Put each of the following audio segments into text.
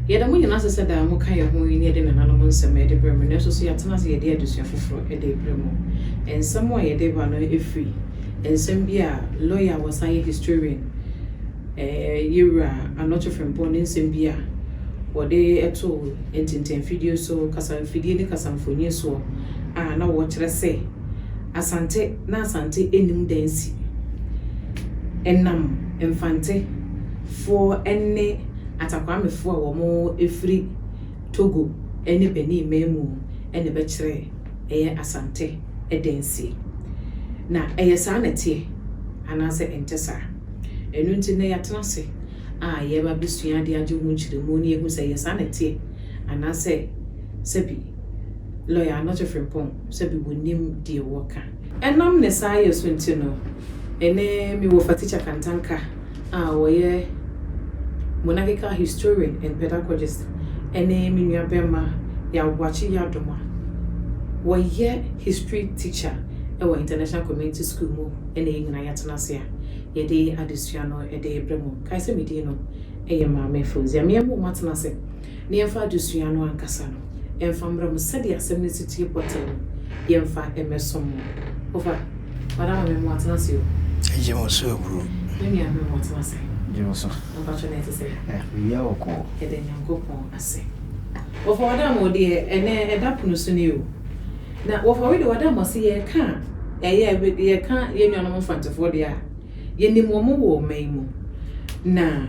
Yɛda mo nyinaa ase sɛ daa moka yɛn ho yi na yɛde nananom nsɛm de brɛ mo. Nanso so yɛatena ase yɛde adesua foforɔ de rebrɛ mo. Nsɛm a yɛde ba no firi nsɛm bi a lɔya a wɔsan yɛ historian Yɛwura Anokye Frimpong ne nsɛm bi a wɔde too ntintanfidie so, kasamfidie ne kasamfonin soɔ a na wɔkyerɛ sɛ Asante na Asante nnim dansi ɛnam Mfante foɔ ne Atakwamefoɔ a wɔfiri Togo ne Benin man mu na ɛbɛkyerɛ ɛyɛ Asante dansie. Na ɛyɛ saa na ɛteɛ anaasɛ ɛnte saa? Ɛno nti nnɛ yɛatena ase a yɛreba abɛsua adeɛ agye ho nkyerɛmu na yɛahu sɛ ɛyɛ saa na ɛteɛ anaasɛ sɛbi Lɔya Anokye Frimpong sɛbi wɔnnim deɛ wɔka. Ɛnam ne saa yɛ so nti no, ɛnnɛ mewɔ Fatikya Kantanka a ɔyɛ Monarchical Historian and Pedagogist ne me nua bɛrima Yaw Boakye Yiadom a wɔyɛ History Teacher wɔ International Community School mu na yɛn nyinaa yɛatena ase a yɛde adesua no de rebrɛ mo. Kae sɛ me din no yɛ Maame Fauzia. Meɛma mo atena ase na yɛmfa adesua no ankasa no mfa mmrɛ mo sɛdeɛ asɛm no si teɛ pɔtee no, yɛmfa mmɛsom mo. Wofa, Madam Ame mo atena ase o. Gye wo so aburo. Me nua Ame mo atena ase. Gye wo so. Mpakyɛ na ɛte sɛ? Eh, biribiara wɔ kɔɔ. Yɛda Nyankopɔn ase. Wɔfa Madam wo deɛ ɛnɛ ɛda pono so ni o. Na wɔfa wei deɛ Madam ɔse yɛka a ɛyɛ yɛka yɛn nuanom Mfantefoɔ deɛ a yɛnim wɔn wɔ ɔman yi mu. Na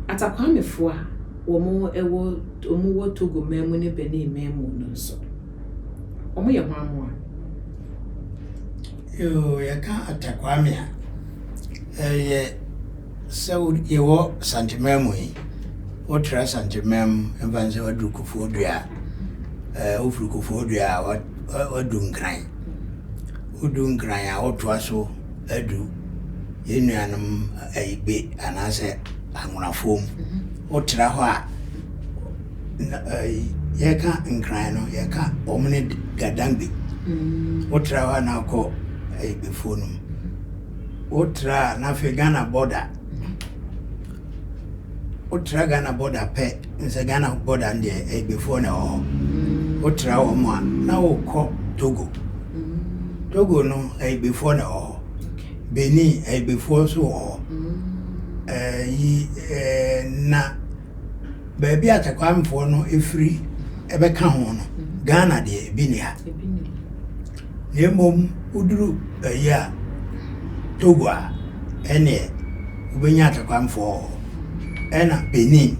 Atakwamefoɔ a wɔn wɔ wɔn wɔ Togo man mu ne Benin man mu no nso, wɔn yɛ hwan moa? Yoo, yɛka Atakwame a, ɛyɛ sɛ yɛwɔ Santeman mu yi, wotra Santeman mu, mfa no sɛ woaduru Kofoɔ Dua a, wofiri Kofoɔ Dua a, woadu Nkran. Wodu Nkran a, wotoa so adu yɛn nuanom Ayigbe anaasɛ Anwonafoɔ mu. Wotra hɔ a, yɛka Nkran no, yɛka wɔn ne Gadangbe. Wotra hɔ a na akɔ Ayigbefoɔ no mu. Wotra a na afei Ghana border. Wotra Ghana border pɛ, nsɛ Ghana border no deɛ Ayigbefoɔ na ɛwɔ hɔ. Wotra wɔn a na wokɔ Togo. Togo no Ayigbefoɔ na ɛwɔ hɔ. Benin Ayigbefoɔ nso wɔ hɔ. Ɛyi na baabi a Takwamfoɔ no firi bɛka ho no, Ghana deɛ ebi nni ha. Na mmom woduru ayi a, Togo a, ɛnneɛ wobɛnya Takwamfoɔ wɔ hɔ. Ɛna Benin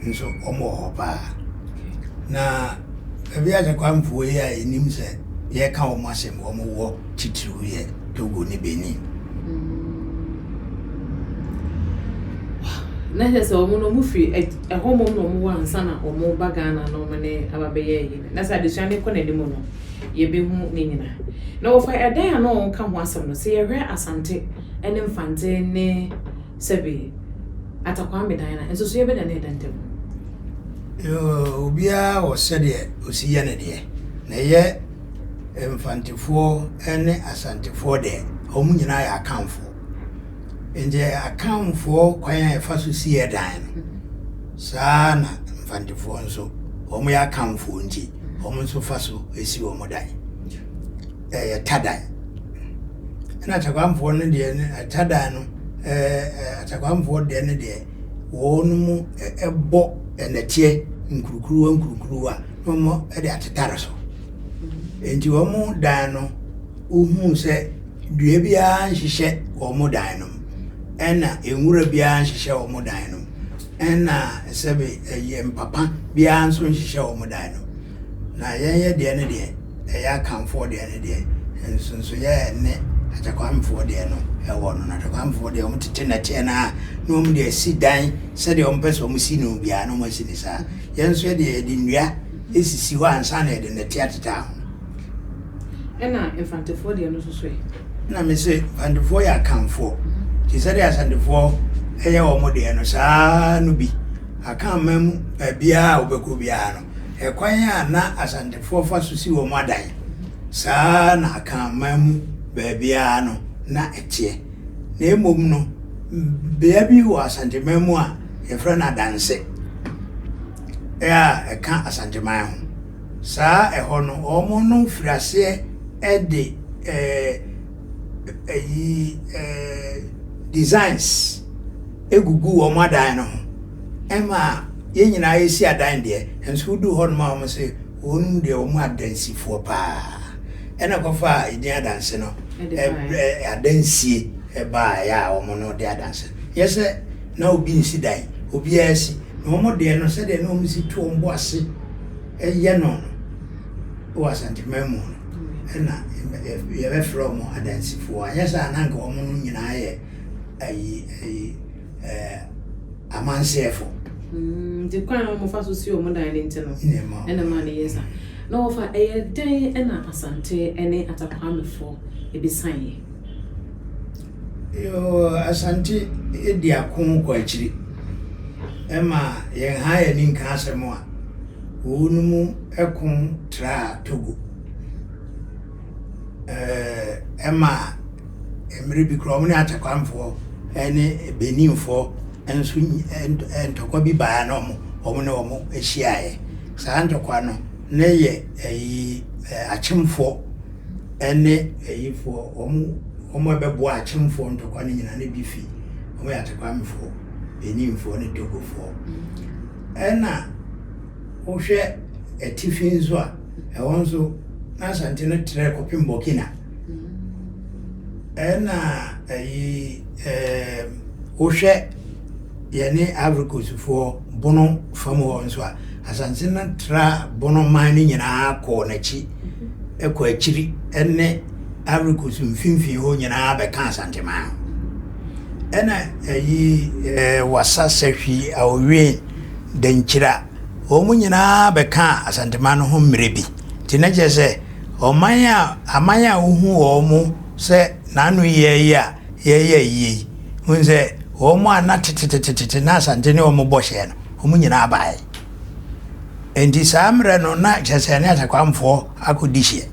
nso wɔn wɔ hɔ paa. Na baabi a Takwamfoɔ yi a yɛnim sɛ yɛreka wɔn asɛm wɔn wɔ titiriw yɛ Togo ne Benin. Na kyerɛ sɛ wɔn no wɔn firi ɛhɔ mmom na wɔn wɔ ansa na wɔn ba Ghana na wɔn ne aba bɛyɛ ayi no. Na sɛ adesua no kɔ n'anim no, yɛbɛhu ne nyinaa. Na wɔfa ɛdan a na wɔka ho asɛm no, sɛ yɛhwɛ Asante ne Mfante ne sɛbe Atakwame dan no a, nsosoeɛ bɛn na na ɛda ntam? Yoo, obiara wɔ sɛdeɛ ɔsi yɛ ne deɛ. Na ɛyɛ Mfantefoɔ ne Asantefoɔ deɛ, wɔn nyinaa yɛ Akanfoɔ. Nti Akanfoɔ kwan a yɛfa so si yɛ dan no, saa ara na Mfantefoɔ nso, wɔyɛ Akanfoɔ nti, wɔn nso fa so si wɔn dan. Ɛyɛ tadan. Ɛna Atakwaamfoɔ no deɛ no, tadan no, ɛɛ Atakwaamfoɔ deɛ no deɛ, wɔn bɔ nnɛteɛ nkurukuruwa nkurukuruwa na wɔde atetare so. Enti wɔn dan no, wohuu sɛ dua biara nhyehyɛ wɔn dan no mu, ɛna nwura biara nhyehyɛ wɔn dan no mu, ɛna sɛbe ɛyɛ mpapa biara nso nhyehyɛ wɔn dan no mu. Na yɛn yɛ deɛ no deɛ, ɛyɛ Akanfoɔ deɛ no deɛ, nsonsonoeɛ a ɛne Akyakwamefoɔ deɛ no wɔ no, na Akyakwamefoɔ deɛ wɔtete nnɛteɛ no ara na wɔde asi dan sɛdeɛ wɔpɛ sɛ wɔsi no biara na wɔasi no saa. Yɛn nso yɛ deɛ yɛde nnua sisi hɔ ansa na yɛde nnɛteɛ atetare ho. Ɛna Mfantefoɔ deɛ no nso so ɛ? Ɛna me se Mfantefoɔ yɛ Akanfoɔ, nti sɛdeɛ Asantefoɔ yɛ wɔn deɛ no saa ara no bi. Akanman mu baabiara a wobɛkɔ biara no, ɛkwan a na Asantefoɔ fa so si wɔn adan, saa ara na Akanman mu baabiara no na ɛteɛ. Na mmom no, Bea bi wɔ Asanteman mu a yɛfrɛ no Adanse a ɛka Asanteman ho. Saa ɛhɔ no, wɔn no firi aseɛ de ɛɛ ayi ɛɛ designs gugu wɔn adan no ho. Ɛma yɛn nyinaa yɛsi adan deɛ, nso woduu hɔnom a wɔse wɔn deɛ wɔn adansifoɔ paa. Ɛna kɔfaa edin Adanse no, adansie baeɛ a wɔn no de adanse. Nyɛ sɛ na obi nsi dan, obiara si. Na wɔn deɛ no, sɛdeɛ na wɔsi to wɔn bo ase yɛ no no wɔ Asanteman mu no, ɛna yɛbɛfrɛ wɔn adansifoɔ. Anyɛ saa a na anka wɔn no nyinaa yɛ ayi ayi ɛɛ amanseɛfo. Nti kwan a wɔfa so si wɔn dan no nti no, ɛna ɛma no yɛ saa. Na wɔfa ɛyɛ dɛn na Asante ne Atakwamefoɔ bɛsianeɛ? Yoo, Asante di ako kɔ akyiri. Ɛma yɛn ha yɛn ani nka asɛm a wɔnom ko traa Togo. Ɛɛ ɛma mmerɛ bi koraa wɔne Atakwamefoɔ ne Beninfoɔ nso ntɔkwa bi baeɛ na wɔn ne wɔn hyiaeɛ. Saa ntɔkwa no, na ɛyɛ ayi akyemfoɔ ne ayifoɔ, wɔn wɔn a ɛbɛboa akyemfoɔ ntɔkwa no nyinaa no bi fi, wɔyɛ Atakwamefoɔ, Beninfoɔ ne Togofoɔ. Ɛna wohwɛ atifi nso a, ɛhɔ nso na Asante no trɛ kɔpem Burkina. Ɛna ayi ɛɛ wohwɛ yɛne Ivory Coastfoɔ Bono fam hɔ nso a, Asante no tra Bono man no nyinaa kɔɔ n'akyi, kɔ akyiri ne Ivory Coast mfimfini hɔ nyinaa bɛka Asanteman ho. Ɛna ayi ɛɛ Wassa, Sahwi, Aowin, Dankyira, wɔn nyinaa bɛkaa Asanteman no ho mmerɛ bi. Nti na kyerɛ sɛ ɔman a aman a wohu wɔn sɛ n'ano yɛ yi a yɛyɛ yie yi, wohu sɛ wɔn a na tetetetete na Asante ne wɔn bɔ hyɛ no, wɔn nyinaa baeɛ. Nti saa mmerɛ no na kyerɛ sɛ ne Asakwamfoɔ akɔdi hyeɛ.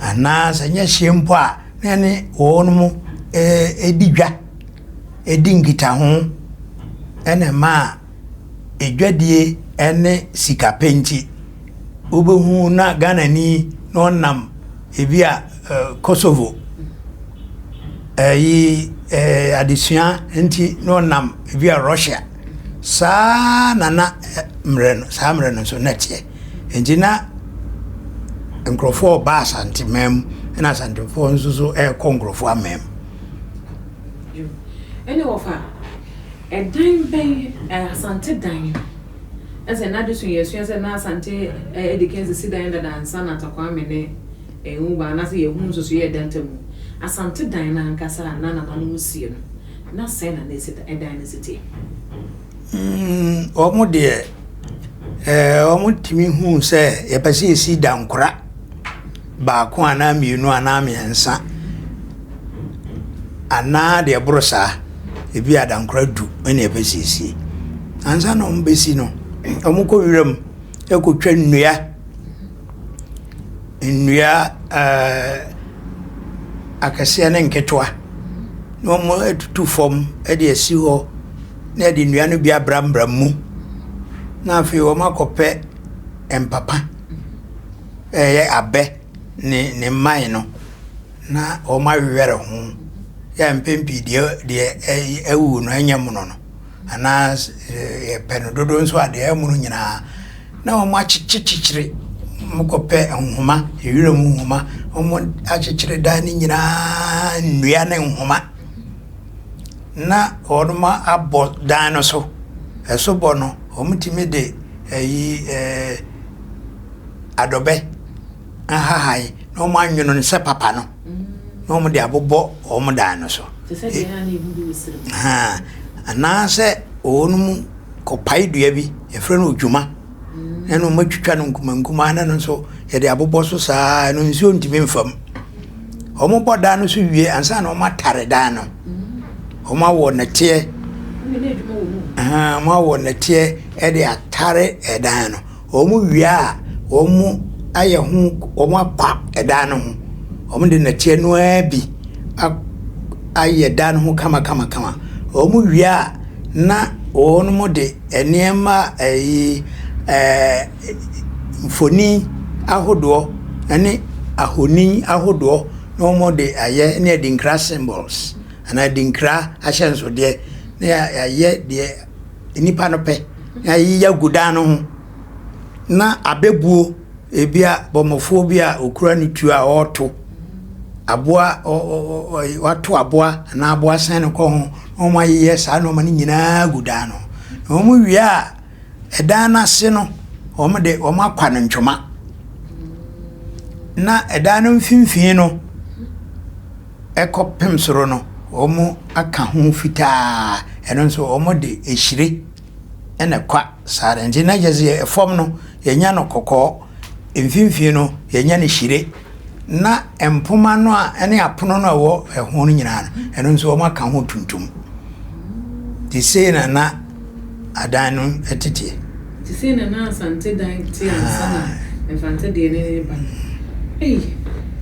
Anaa sɛ nyɛ hyeɛ mpo a, na ɛne wɔn mo di dwa, di nkitaho, ɛna ɛmaa edwadie ne sikapɛ nti, wobɛhu na Ghanani na ɔnam ebi a Kosovo ɛyi adesua nti na ɔnam ebi a Russia. Saa na na mmerɛ no saa mmerɛ no nso na ɛteɛ. Nti na nkurɔfoɔ reba Asanteman mu ɛna Asantefoɔ nso so ɛrekɔ nkurɔfoɔ aman mu. Ɛne wɔfa ɛdan bɛn Asante dan ɛsɛ n'adesua yɛsua sɛ na Asante ɛdi kan sisi dan dada ansa na Takwame ne ɛho ba anaasɛ yɛhu nso so yɛ dan ntam. Asante dan no ankasa a na nananom sie no, na sɛn na na ɛsi ɛdan no si teɛ? Wɔn deɛ wɔtumi huu sɛ yɛpɛ sɛ yɛsi dankora baako anaa mmienu anaa mmiɛnsa anaa deɛ ɛboro saa. Ebi a dankora du na yɛpɛ sɛ yɛsi. Ansa na wɔbɛsi no, wɔkɔ wuram kɔtwa nnua. Nnua akɛseɛ ne nketewa na wɔatutu fam de asi hɔ na wɔde nnua no bi abrambram mu, na afei wɔakɔpɛ mpapa a ɛyɛ abɛ ne ne mman no na wɔawewɛre ho. Yɛ a mpɛn pii deɛ deɛ awu no ɛnyɛ mono no. Anaa yɛpɛ no dodoɔ nso a, deɛ ɛmono nyinaa na wɔakyekyerekyere, wɔkɔpɛ nhoma, wiram nhoma, wɔakyekyere dan no nyinaa nnua ne nhoma na wɔabɔ dan no so. Ɛso bɔ no, wɔtumi de ayi ɛɛ adɔbɛ ahahan na wɔanwono no sɛ papa no na wɔde abobɔ wɔn dan no so. Anaasɛ wɔn kɔpae dua bi, yɛfrɛ no odwuma, na ɛno wɔatwitwa no nkumaa nkumaa na ɛno nso yɛde abobɔ so saa, ɛno nsuo ntumi mfa mu. Wɔbɔ dan no so wie ansa na wɔatare dan no. Wɔawɔ nnɛteɛ, wɔawɔ nnɛteɛ de atare dan no. Wɔwie a, wɔayɛ ho, wɔakwa dan no ho. Wɔde nnɛteɛ no ara bi. ayɛ dan no ho kamakamakama. Wɔn wie a, na wɔn de nneɛma ɛyi ɛɛ mfoni ahodoɔ ne ahoni ahodoɔ na wɔde ayɛ ne adinkra symbols anaa adinkra ahyɛnsodeɛ na yɛayɛ deɛ nnipa no pɛ na yɛayiyi agu dan no ho na abɛbuo ebi a bɔmmɔfoɔ bi a ɔkura ne tuo a ɔreto aboa wato aboa anaa aboa sɛn ne kɔn ho na wɔayeyɛ saa nneɛma no nyinaa gu dan no ho. Na wɔwie a, ɛdan no ase no, wɔde wɔakwa no ntwoma. Na ɛdan no mfimfini no ɛkɔpem soro no, wɔaka ho fitaa. Ɛno nso wɔde hyire na ɛkwa saa no. Nti na kyerɛ sɛ fam no, yɛnya no kɔkɔɔ, mfimfini no, yɛnya no hyire. Na mpoma no a ɛne apono no a ɛwɔ ɛho no nyinaa no, ɛno nso wɔaka ho tuntum. Nti sei na na adan no teteɛ. Nti sei na na Asante dan te ansa na Mfante deɛ no reba no. Ei,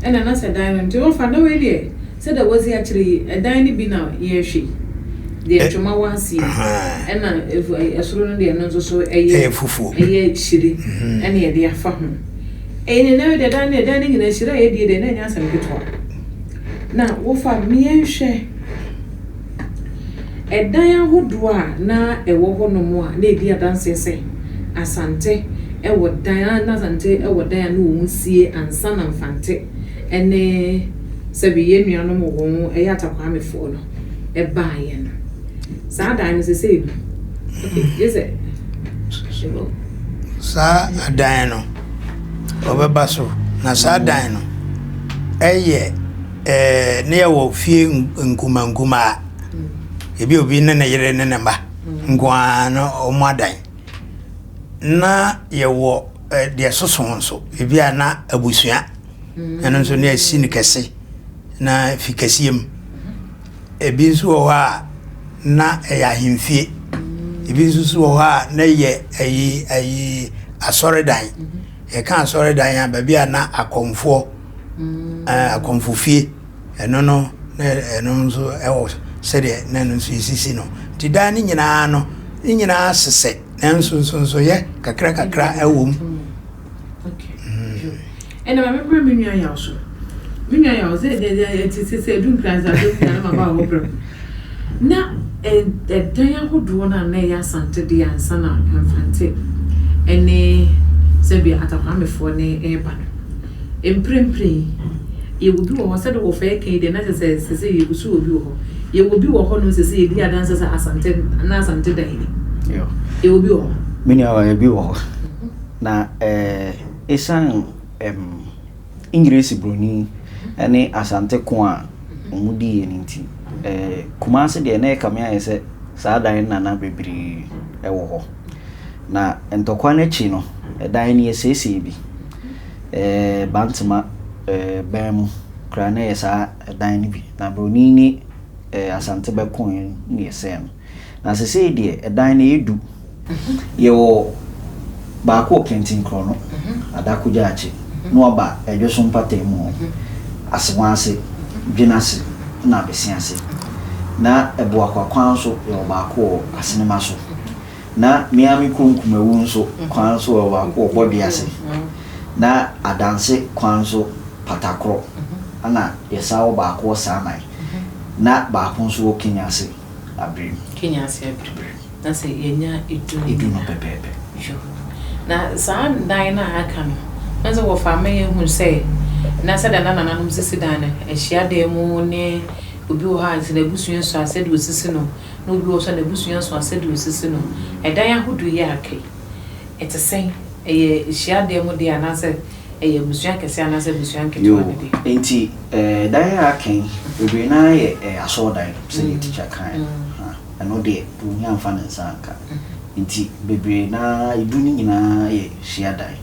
ɛna na sɛ dan no, nti wɔfa na wei deɛ sɛdeɛ wɔasi akyerɛ yi, ɛdan no bi na yɛrehwɛ yi. Deɛ ntwoma wɔ aseɛ yi, ɛna ɛsoro no deɛ ɛno nso so ɛyɛ fufuo, ɛyɛ hyire ɛna yɛde afa ho. Ɛyi ne na deɛ dan no ɛdan no nyinaa hyire a yɛdie deɛ na ɛnyɛ asɛm ketewa. Na wofa mmiɛnhwɛ ɛdan ahodoɔ a na ɛwɔ hɔnom a na ɛdi adanseɛ sɛ Asante ɛwɔ dan na Asante ɛwɔ dan a na wɔn sie ansa na Mfante ɛne sɛbi yɛn nuanom wɔ wɔn ɛyɛ Atakwamefoɔ no ɛbaeɛ no. Saa dan no sesei no, okay, gye sɛ Saa adan no, ɔbɛba so. Na saa dan no, ɛyɛ ɛɛ ne yɛwɔ fie nkumaa nkumaa. Ebi obi ne ne yere ne ne mma nko ara na wɔn adan. Na yɛwɔ deɛ ɛsoso nso, ebi a na abusua. Ɛno nso na yɛasi no kɛse na fi kɛseɛ mu. Ebi nso wɔ hɔ a na ɛyɛ ahemfie. Ebi nso so wɔ hɔ a na ɛyɛ ayi ayi asɔredan. Yɛka asɔredan a, baabi a na akɔmfoɔ ɛɛ akɔmfofie ɛno no na ɛno nso ɛwɔ sɛdeɛ na ɛno nso esisi no. Nti dan no nyinaa no, ne nyinaa sesɛ nanso nsonsonoeɛ kakra kakra ɛwɔ mu. Ɛna ma memmrɛ me nua Yaw so. Me nua Yaw, sɛ ɛte sɛ sɛ ɛdu Nkran sɛ asɛm nyinaa na maba wɔ hɔ prɛko. Na ɛdan ahodoɔ no a na ɛyɛ Asante deɛ ansa na Mfante ne sɛbi Atakwamefoɔ ne ɛreba no, mprempren yi, yɛwɔ bi wɔ hɔ sɛdeɛ wɔfa ɛka yi deɛ na kyerɛ sɛ sɛ sɛ yɛgu so wɔ bi wɔ hɔ. Yɛwɔ bi wɔ hɔ nom sɛ sɛ yɛdi adanse sɛ Asante na Asante dan ni. Yɛwɔ bi wɔ hɔ. Me nua, ebi wɔ hɔ. Na ɛsiane Engiresi Buroni ne Asante ko a wɔdiiɛ no nti, Kumasi deɛ na ɛkame ayɛ sɛ saa dan no na na bebree wɔ hɔ. Na ntɔkwa no akyi no, ɛdan no yɛsiesie bi. Bantama bɛn mu koraa na ɛyɛ saa dan no bi. Na Buroni ne Asante bɛkoeɛ no na yɛsɛee no. Na sesei deɛ ɛdan no ɛyɛ du. Yɛwɔ baako wɔ Kɛntinkorɔno, Adako Gyaakye, na waba Ɛdwoso mpatamu hɔ, Asewaase, Dwenase na Abesiase. Na Ɛboakwa kwan so yɛwɔ baako wɔ Asenema so. Na me ara me kurom Kumawu nso kwan so yɛwɔ baako wɔ Bɔdwease. Na Adanse kwan so Patakorɔ, ɛna yɛsan wɔ baako wɔ Saaman, na baako nso wɔ Kenyase. abere mu. Kenya ase abere mu. Na sɛ yɛnya edu no. Edu no pɛpɛɛpɛ. Yo. Na saa dan no a aka no, na sɛ wɔfa ama yɛhu sɛ na sɛdeɛ na nananom sisi dan no, ahyiadan mu ne obi wɔ hɔ a sɛ n'abusua sua a sɛdeɛ ɔsisi no, na obi wɔ hɔ nso a n'abusua sua a sɛdeɛ ɔsisi no. Ɛdan ahodoɔ yi a aka yi, ɛte sɛn? Ɛyɛ hyiadan mu deɛ anaasɛ ɛyɛ abusua kɛseɛ anaasɛ abusua nketewa no deɛ? Yoo, enti dan a aka yi, bebree no ara yɛ asɔredan sɛdeɛ tikya kaeɛ no. Ɛno deɛ, obi amfa ne nsa anka. Enti bebree no ara, edu no nyinaa yɛ hyiadan.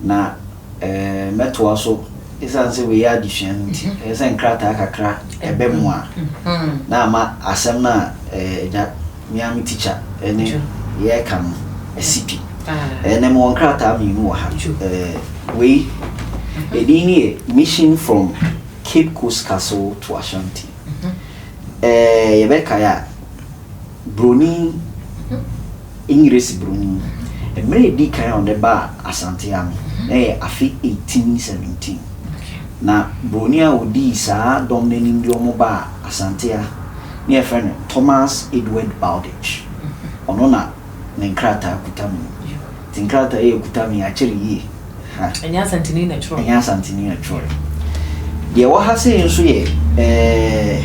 Na mɛtoa so, esiane sɛ wei yɛ adesua no nti, ɛyɛ sɛ nkrataa kakra ɛbɛ mu a, na ama asɛm no a agya, me ara me tikya ne yɛreka no asi pi. Ɛnnɛ mewɔ nkrataa mmienu wɔ ha. Wei, edin no yɛ Mission from Cape Coast Castle to Ashanti. Yɛbɛkae a, Broni, Engiresi Broni, mmerɛ a ɛdi kan a ɔde baa Asante ha no, na ɛyɛ afe 1817. Na Broni a ɔdii saa dɔm no anim de wɔn baa Asante ha no yɛfrɛ no Thomas Edward Bowditch. Ɔno na ne nkrataa kuta me yi. Nti nkrataa yi a ɛkuta me yi, akyɛre yie. Ha. Ɛnyɛ Asanteni na ɛtwerɛeɛ. Ɛnyɛ Asanteni na ɛtwerɛeɛ. Deɛ ɛwɔ ha sei nso yɛ ɛɛ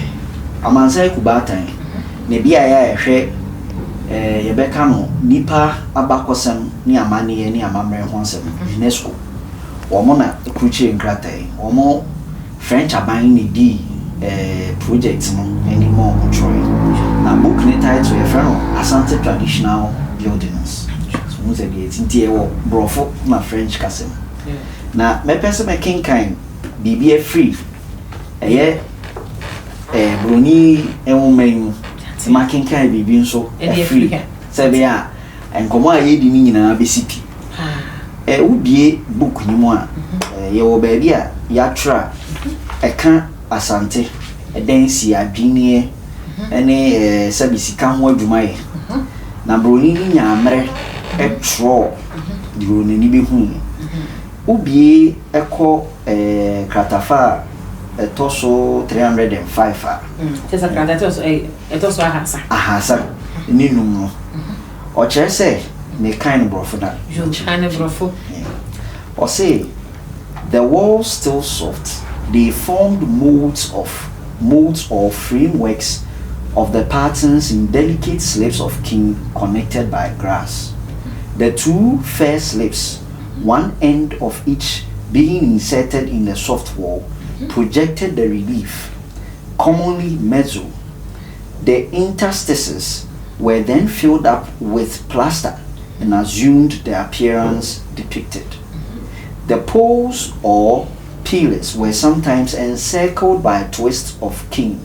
Amansan Akubaatan, ne beaeɛ a yɛhwɛ ɛɛ yɛbɛka no nnipa abakɔsɛm ne amanneɛ ne amammerɛ ho asɛm, UNESCO. Wɔn na ɛkrukyire nkrataa yi. Wɔn French aban na ɛdii ɛɛ project no anim ma wɔtwerɛeɛ. Na book no title yɛfrɛ no Asante Traditional Buildings. So wohu sɛ deɛ ɛti nti ɛwɔ Borɔfo na French kasa mu. Na mɛpɛ sɛ mɛkenkan biribi afiri ɛyɛ ɛɛ Buroni nwoma yi mu. Makenkan biribi nso afiri sɛ ɛbɛyɛ a nkɔmmɔ a yɛredi no nyinaa bɛsi pi. Wobue book no mu a, yɛwɔ baabi a yɛatwerɛ a ɛka Asante ɛdɛn si adwinneɛ ne sɛbe sika ho adwumayɛ. Na Buroni no nyaa mmerɛ twerɛɔ deɛ n'ani bɛhuiɛ. Wobue kɔ kratafa a ɛtɔ so 305 a. Kyerɛ sɛ krataa ɛtɔ so 300. 305 no, ɔkyerɛ sɛ mekan no Borɔfo na. Yo, kan no Borɔfo. Ɔse, "The walls still soft, they formed molds or frameworks of the patterns in delicate slips of cane connected by grass. The two first slips, one end of each being inserted in the soft wall, projected the relief, commonly mezzo. The interstices were then filled up with plaster and assumed the appearance depicted. The poles or pillars were sometimes encircled by twists of cane,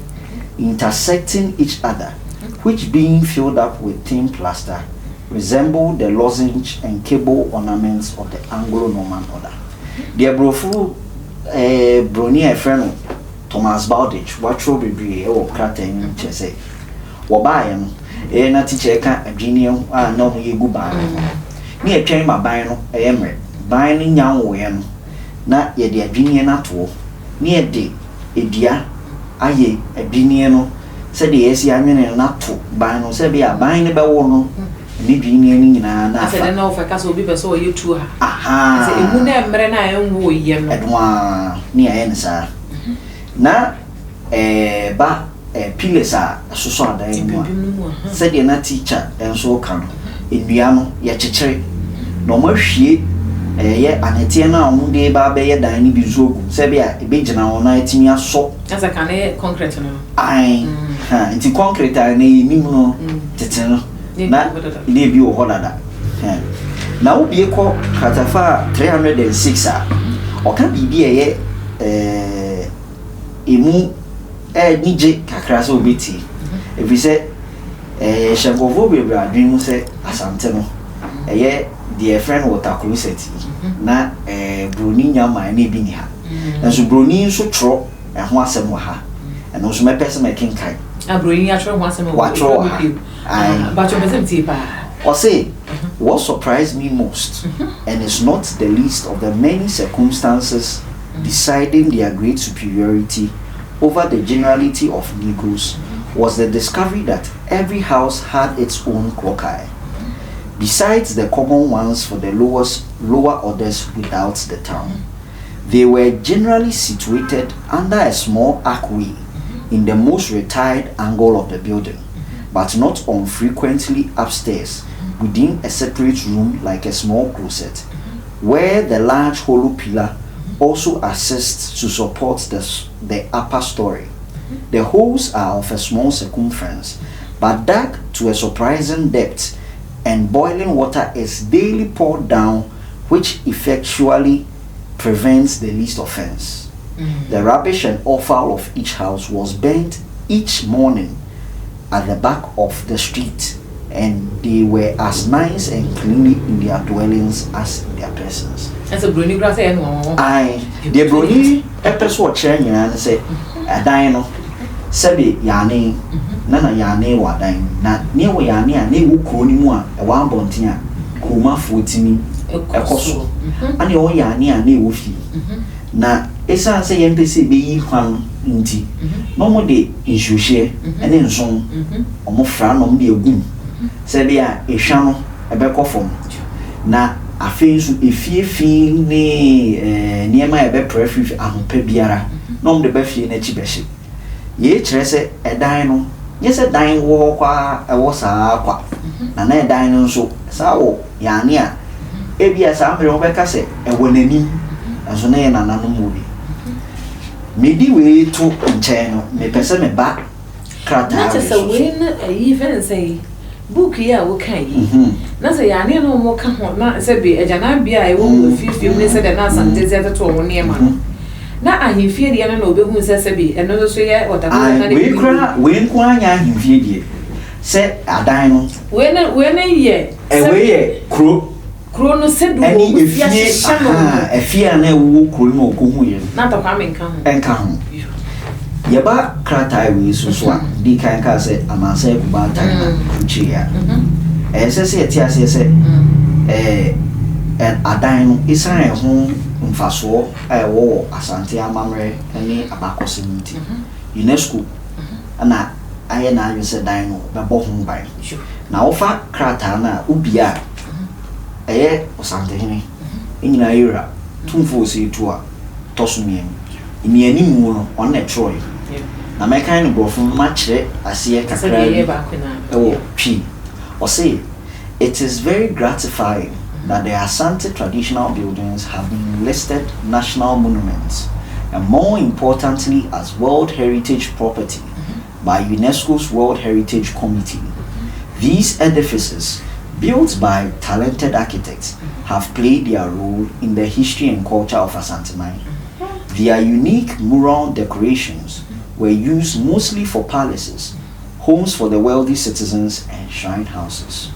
intersecting each other, which being filled up with thin plaster, resembled the lozenge and cable ornaments of the Anglo-Norman order." Deɛ Borɔfo Broni a yɛfrɛ no Thomas Bowditch watwerɛ bebree wɔ krataa yi mu kyerɛ sɛ wɔbaeɛ no, ɛyɛ na tikya ɛka adwinneɛ ho a na wɔyɛ gu ban no ho ne yɛtwɛn ma ban no ɛyɛ mmerɛ. Ban no nya nwoeɛ no, na yɛde adwinneɛ no ato hɔ ne yɛde edua ayɛ adwinneɛ no sɛdeɛ yɛasi anwene no na ato ban no sɛ ɛbɛyɛ a ban no bɛwo no ne adwinneɛ no nyinaa na afa. Asɛ na wɔfɛ ka sɛ obi pɛ sɛ ɔyɛ tu a. Aha. Sɛ emu na mmerɛ na ɛnwoeɛ no. Ɛno ara ne yɛayɛ no saa. Na ba pillars a ɛsosɔ adan no mu a, sɛdeɛ na teacher nso ka no, nnua no yɛkyekyere na wɔn ahwie ɛyɛ anɛteɛ no a wɔde ba abɛyɛ dan no bi nso agu sɛ ɛbɛyɛ a ɛbɛgyina hɔ na atumi asɔ. Asɛ ka ne concrete no. Ae, ha nti concrete a na yɛnim no tete no na ne ebi wɔ hɔ dada. Na wobie kɔ kratafa 306 a, ɔka biribi a ɛyɛ emu ani gye kakra sɛ wobɛtie, ɛfiri sɛ hyɛ nkurɔfoɔ bebree adwene mu sɛ Asante no ɛyɛ deɛ yɛfrɛ no water closet yi na Broni nya man na ebi ni ha. Nso Broni nso twerɛ ɛho asɛm wɔ ha. Ɛno nso mɛpɛ sɛ mɛkenkan. Ah, Broni atwerɛ ho asɛm wɔ Watwerɛ wɔ ha. Aye. Batwɛ pɛ sɛ metie paa. Ɔse, "What surprised me most, and is not the least of the many circumstances deciding their great superiority over the generality of Negroes, was the discovery that every house had its own crockery, besides the common ones for the lower orders without the town. They were generally situated under a small archway in the most retired angle of the building, but not unfrequently upstairs, within a separate room like a small closet, where the large hollow pillar also assists to support the upper story. The holes are of a small circumference, but dug to a surprising depth, and boiling water is daily poured down, which effectually prevents the least offense. The rubbish and offal of each house was burnt each morning at the back of the street, and they were as nice and cleanly in their dwellings as in their persons." Ɛsɛ Broni kura sɛ ɛno wɔn. Ae, deɛ Broni ɛpɛ so ɔkyerɛ nyinaa ne sɛ ɛdan no Sɛbe Yane, na na Yane wɔ adan mu, na ne ɛwɔ Yane a na ɛwɔ kuro no mu a ɛwɔ abɔnten a kuromafoɔ tumi kɔ so. Ɛna ɛwɔ Yane a na ɛwɔ fie. Na ɛsiane sɛ yɛmpɛ sɛ ɛbɛyi hwa no nti, na wɔde nsuohyeɛ ne nson wɔfra na wɔde agu mu sɛ ɛbɛyɛ a ehwa no ɛbɛkɔ fam. Na afei nso efie fi ne nneɛma a ɛbɛpra firi ahopɛ biara na wɔde ba fie no akyi bɛhye. Yei kyerɛ sɛ ɛdan no, nyɛ sɛ dan wɔ hɔ kwa ɛwɔ saa ara kwa. Na na ɛdan no nso saa wɔ yɛn a ebia saa mmerɛ wɔbɛka sɛ ɛwɔ n'anim nso na yɛn nananom wɔ bi. Medi wei to nkyɛn no, mepɛ sɛ meba krataa Na kyɛ wei sɛ so. Wei no ayi fɛn sɛ yi book yi a woka yi na sɛ yɛane no ɔmo ka ho na sɛ bi agyanabea a ɛwɔ wɔ afiefie mu ne sɛ deɛ na Asante dze atoto ɔmo nneɛma no, na ahemfie deɛ no na obɛhu sɛ bi ɛno nso so yɛ water closet na ne Wei bi koraa, wei nko ara nyɛ ahemfie deɛ, sɛ adan no. Wei no yɛ Wei yɛ kuro. Kuro no sɛde ɛne wɔn si efie ahyehyɛ no. Aha, efie a na ɛwɔ kuro no mu a ɔkɔhu yɛ no. Na Kwame nka ho. Ɛnka ho. Yɛba krataa wei so a di kan kaa sɛ Amansan Akubaatan na kurukyire a ɛyɛ sɛ yɛte aseɛ sɛ adan no, ɛsiane ɛho mfasoɔ a ɛwɔ wɔ Asante amammerɛ ne abakɔsɛm nti, UNESCO na ayɛ n'adwene sɛ dan no bɛbɔ ho ban. Na wofa krataa no a wobie a, ɛyɛ Ɔsantehene nyinaa yɛwura Tumfoɔ Osei Tuo a tɔ so mmienu nnianimu no, ɔno na ɛtwerɛeɛ. Na mɛkan no borɔfo no makyerɛ aseɛ kakra sɛdeɛ ɛyɛ bi baako na ɛwɔ Twi. Ɔse, "It is very gratifying that the Asante traditional buildings have been listed national monuments and, more importantly, as World Heritage property by UNESCO's World Heritage Committee. These edifices, built by talented architects, have played their role in the history and culture of Asanteman. Their unique mural decorations were used mostly for palaces, homes for the wealthy citizens, and shrine houses.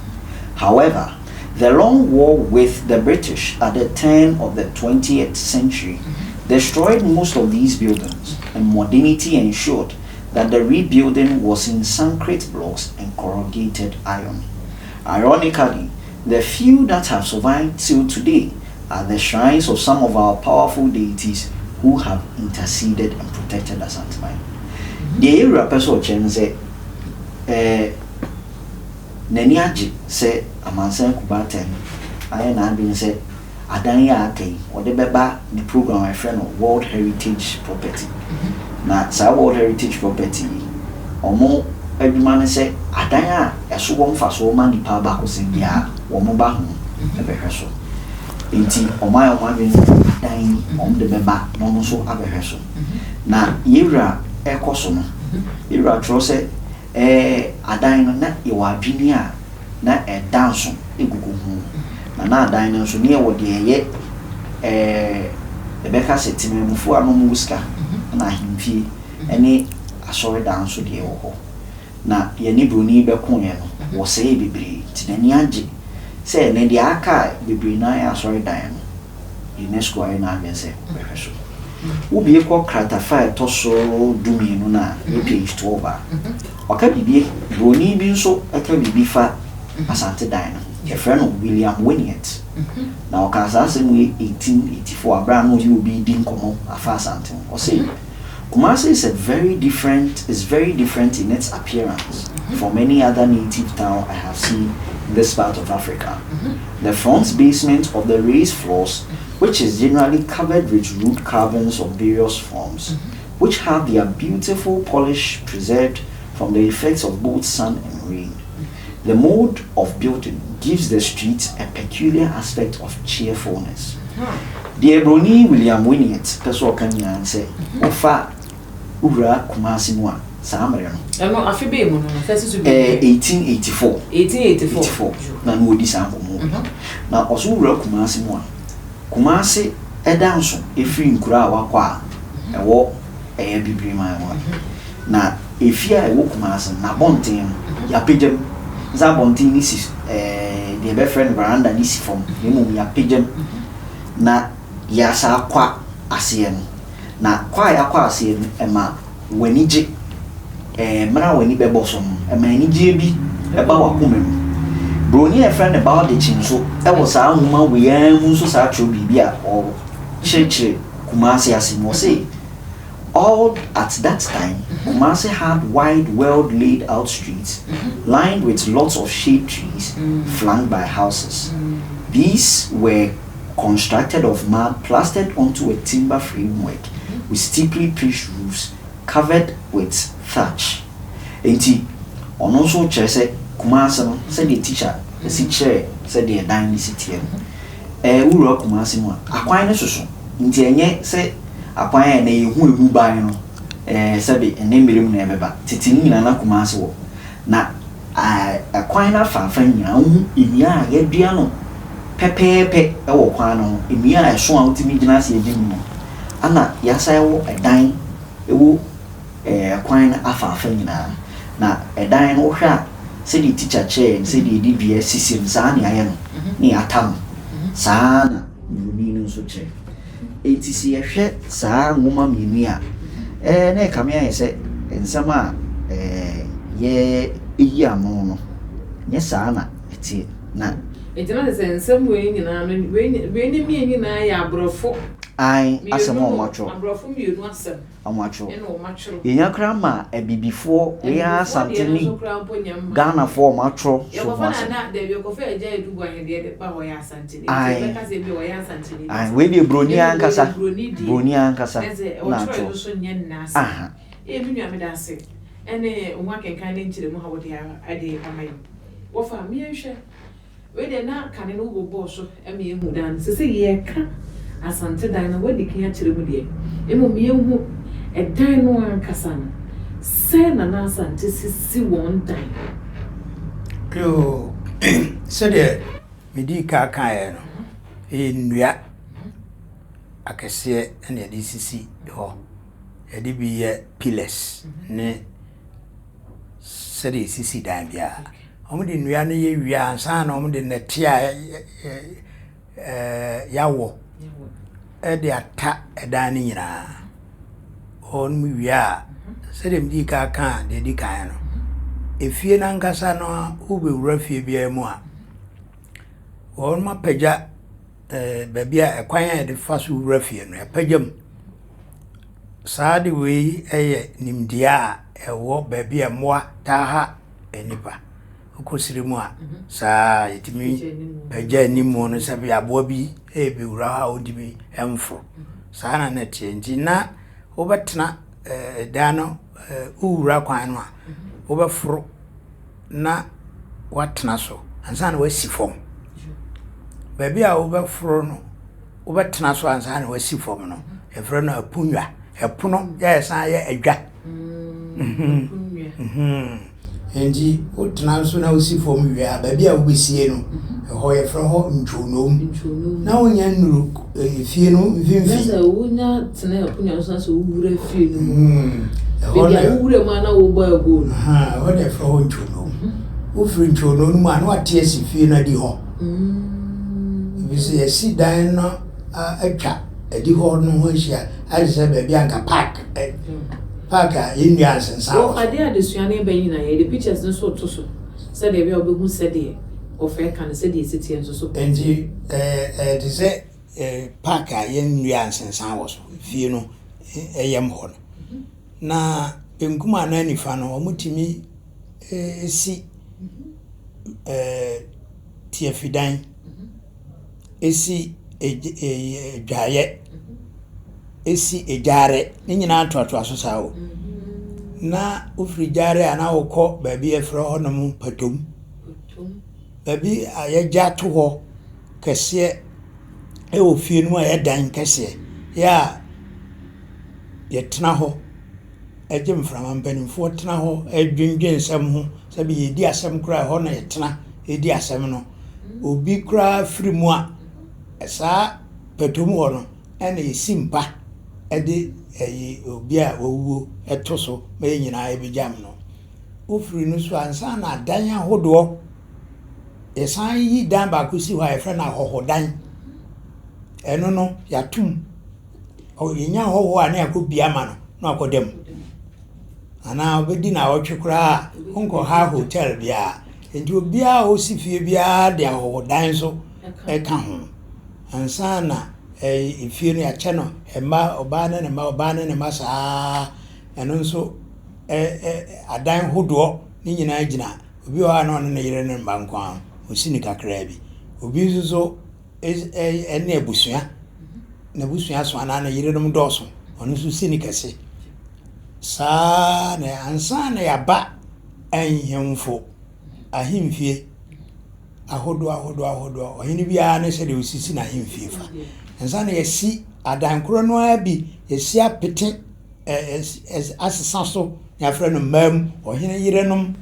However, the long war with the British at the turn of the 20th century destroyed most of these buildings, and modernity ensured that the rebuilding was in concrete blocks and corrugated iron. Ironically, the few that have survived till today are the shrines of some of our powerful deities who have interceded and protected Asanteman." Deɛ yɛwura pɛ sɛ ɔkyerɛ no sɛ n'ani agye sɛ Amansan Kubaatan ayɛ n'adwene sɛ adan yi a aka yi, ɔde bɛba ne program a yɛfrɛ no World Heritage Property. Na saa World Heritage Property yi, ɔmo adwuma ne sɛ adan a ɛso wɔ mfasoɔ ma nipa abakɔsɛm biara, wɔn ba ho ɛbɛhwɛ so. Nti ɔmo ayɛ ɔmo adwene sɛ adan yi, ɔmo de bɛba na ɔmo nso abɛhwɛ so. Na yɛwura ɛkɔ so no, yɛwura twerɛ sɛ adan no na yɛwɔ adwene a na ɛda nso egugu ho, na adan no nso ne yɛwɔ deɛ ɛyɛ ɛbɛka sɛ temamufoɔ a na ɔmo wɔ sika na ahemfie ɛne asɔredan nso deɛ ɛwɔ hɔ. Na yɛne broni bɛkoeɛ no, wɔsɛe bebree, nti n'ani agye sɛ ɛnɛ deɛ aka a bebree naa yɛ asɔredan no, UNESCO ayɛ n'adwene sɛ ɔbɛhwɛ so. Wobie kɔ kratafa a ɛtɔ so 12 no a ɛyɛ page 12 a, ɔka biribi, broni bi nso ɛka biribi fa Asante dan no ho. Yɛfrɛ no William Winiat, na ɔka saa asɛm yi 1884 abere a na ɔne obi di nkɔmmɔ afa Asante ho. Ɔse, "Kumasi is very different in its appearance from any other native town I have seen in this part of Africa. The front basement of the raised floors, which is generally covered with rude carvings of various forms, which have their beautiful polish preserved from the effects of both sun and rain. The mode of building gives the streets a peculiar aspect of cheerfulness." Deɛ broni William Winiat pɛ sɛ ɔka nyinaa ne sɛ wofa wowura Kumase mu a, saa mmerɛ no, Ɛno afe bɛɛ mu no sɛ susu bi? 1884. 1884. 84 na ɔdi saa nkɔmmɔ wei. Na ɔso wura Kumase mu a, Kumase ɛda nso ɛfiri nkuro a wakɔ a ɛwɔ ɛyɛ bibiri man mu a, na efie a ɛwɔ Kumase no, n'abɔnten no yɛapagya mu sɛ abɔnten no si deɛ yɛbɛfrɛ no veranda no si fam, na mmom yɛapagya mu na yɛasa akɔ aseɛ no, na kɔ a yɛakɔ aseɛ no, ɛma w'ani gye. Ɛɛ, mmerɛ a w'ani bɛbɔ so no, ɛma anigyeɛ bi ba w'akoma mu. Buroni a yɛfrɛ no Bowditch nso wɔ saa nwoma wei ara mu nso saa twerɛ biribi a ɔkyerɛkyerɛ Kumasi ase mu. Ɔse, All at that time, Kumasi had wide, well laid out streets lined with lots of shade trees flanked by houses. These were constructed of mud plastered onto a timber framework with steeply pitched roofs covered with thatch. Enti ɔno nso kyerɛ sɛ Kumasi no, sɛdeɛ tikya si kyerɛɛ sɛdeɛ dan no si teɛ no, ɛɛ wowura Kumasi mu a, akwan no soso. Nti ɛnyɛ sɛ akwan a ɛnnɛ yɛhu emu ban no, ɛɛ sɛbe ɛnnɛ mmerɛ mu na ɛbɛba. Tete no nyinaa na Kumasi wɔ. Na ɛɛ kwan no afaafa nyinaa, wohu nnua a yɛadua no pɛpɛɛpɛ wɔ kwan no ho, nnua a ɛso a wotumi gyina ase gye mu no. Ɛna yɛasan wɔ dan wɔ kwan no afaafa nyinaa. Na ɛdan no wohwɛ a, sɛdeɛ tikya kyerɛɛ yɛn sɛdeɛ yɛde dua sisi no, saa na yɛayɛ no na yɛata no. Saa ara na buroni no nso kyerɛ. Enti sɛ yɛhwɛ saa nwoma mmienu yi a, ɛɛ na ɛkame ayɛ sɛ nsɛm a ɛɛ yɛyi ano no, nyɛ saa na ɛteɛ. Na. Enti na kyerɛ sɛ nsɛm wei nyinaa no, wei wei ne mmienu nyinaa yɛ aborɔfo. Ae, asɛm a wɔatwerɛ. Aborɔfo mmienu asɛm. Wɔatwerɛ. Ɛna wɔatwerɛ. Yɛnya koraa ma abibifoɔ, wei ara Abibifoɔ Asante deɛ no ne nso koraa mpo nyɛ mma. Ghanafoɔ a wɔatwerɛ so ho Yɛkɔfa asɛm. Nana, dabi, yɛkɔfa Agya Adu Boahen deɛ de ba hɔ, ɔyɛ Asanteni, nti Ae. yɛbɛka sɛ ebia ɔyɛ Asanteni Ae, deɛ. wei deɛ Buroni Na mmom wei ankasa, deɛ Buroni deɛ. Buroni ankasa Na sɛ na ɔtwerɛɛ atwerɛ. no nso nyɛ nnɛ asɛm. Aha. Ee, me nua meda ase ɛne wo ho akenkan ne nkyerɛmu a wode de ama yi. Wɔfa, meɛnhwɛ. Wei deɛ na kane no wobobɔɔ so ma yɛhu dan no. Sesei yɛreka Asante dan no, woadi kan akyerɛ mu deɛ, mmom yɛnhu ɛdan no ankasa no, sɛn na na Asante sisi wɔn dan? Yoo, sɛdeɛ medii kan kaeɛ no, ɛyɛ nnua akɛseɛ na yɛde sisi hɔ. Yɛde bi yɛ pillars ne sɛdeɛ yɛsisi dan biara. Wɔde nnua no yɛ wie a, ansa na wɔde nnɛteɛ a yɛawɔ de ata dan no nyinaa. Wɔwie a, sɛdeɛ medii kan kaa deɛ ɛdi kan no, efie no ankasa no wobɛwura fie biara mu a, wɔapagya baabi a kwan a yɛde fa so wura fie no, yɛapagya mu. Saa ade wei yɛ nimdeɛ a ɛwɔ baabi a mmoa taa ha nnipa. Wokɔ serɛ mu a, saa ara yɛtumi pagya anim no sɛ aboa bi rebɛwura hɔ a ɔntumi mforo. Saa na na ɛteɛ nti na wobɛtena dan no wowura kwan no a, wobɛforo na woatena so ansa na woasi fam. Baabi a wobɛforo no, wobɛtena so ansa na woasi fam no, yɛfrɛ no aponnwa. Ɛpono yɛ ɛsan yɛ adwa. Nti wotena so na wosi fam wie a, baabi a wobɛsie no, ɛhɔ yɛfrɛ hɔ ntwonoo. Na wonya nnuru efie no mfimfini. Na sɛ wonya tena akonnwa so na sɛ wowura fie no mu. Ɛhɔ na wowura mu a na wobɔ aguo no. Ɛhɔ na yɛfrɛ hɔ ntwonoo. Wofiri ntwonoo no mu a na wate asi fie no adi hɔ. Ebi sɛ yɛasi dan no atwa adihɔ no ho ahyia ayɛ te sɛ baabi a anka park park a yɛn nnua nsensan wɔ so. Wɔ adeɛ adesua no reba yi nyinaa yɛde pictures no nso reto so sɛdeɛ ɛbɛyɛ a wobɛhu sɛdeɛ ɔfɛ ka no sɛdeɛ ɛsi teɛ nso so. Nti ɛyɛ te sɛ park a yɛn nnua nsensan wɔ so fie no yam hɔ no. Na benkum anaa nifa no wɔtumi si tiafidan. Si adwaeɛ, si gyaare. Ne nyinaa toatoa so saa o. Na wofiri gyaare a na wokɔ baabi a yɛfrɛ hɔnom Patom. Baabi a yɛagya ato hɔ kɛseɛ wɔ fie no mu a ɛyɛ dan kɛseɛ yɛ a yɛtena hɔ gye mframa. Mpanimfoɔ tena hɔ dwendwene nsɛm ho. Sɛbi yɛredi asɛm koraa a, ɛhɔ na yɛtena di asɛm no. Obi koraa firi mu a, saa pɛtom hɔ no na yɛsi mpa de ayi obi a wawuo to so ma yɛn nyinaa yɛbɛgyam no. Wofiri no so a, ansa na adan ahodoɔ, yɛsan yi dan baako si hɔ a yɛfrɛ no ahɔhodan. Ɛno no, yɛato mu. Yɛnya ahɔhoɔ a na yɛakɔbue ama no na wakɔda mu. Anaa wobɛdi nnawɔtwe koraa a, wonkɔha hotel biara. Enti obiara a ɔsi fie biara de ahɔhodan nso ka ho. Ansa na efie no yɛakyɛ no mma, ɔbaa ne ne mma, ɔbaa ne ne mma saa ara. Ɛno nso adan hodoɔ ne nyinaa gyina. Obi wɔ hɔ a na ɔne ne yere ne ne mma nko ara, ɔsi no kakraa bi. Obi nso so ne abusua, n'abusua so anaa ne yerenom dɔɔso, ɔno nso si no kɛse. Saa ara na ansa na yɛaba ahemfo ahemfie ahodoɔ ahodoɔ ahodoɔ, ɔhene biara ne sɛdeɛ ɔsisi n'ahemfie fa. Ansa na yɛasi adan korɔ no ara bi, yɛasi apete asesa so na yɛafrɛ no mmaa mu, ɔhene yerenom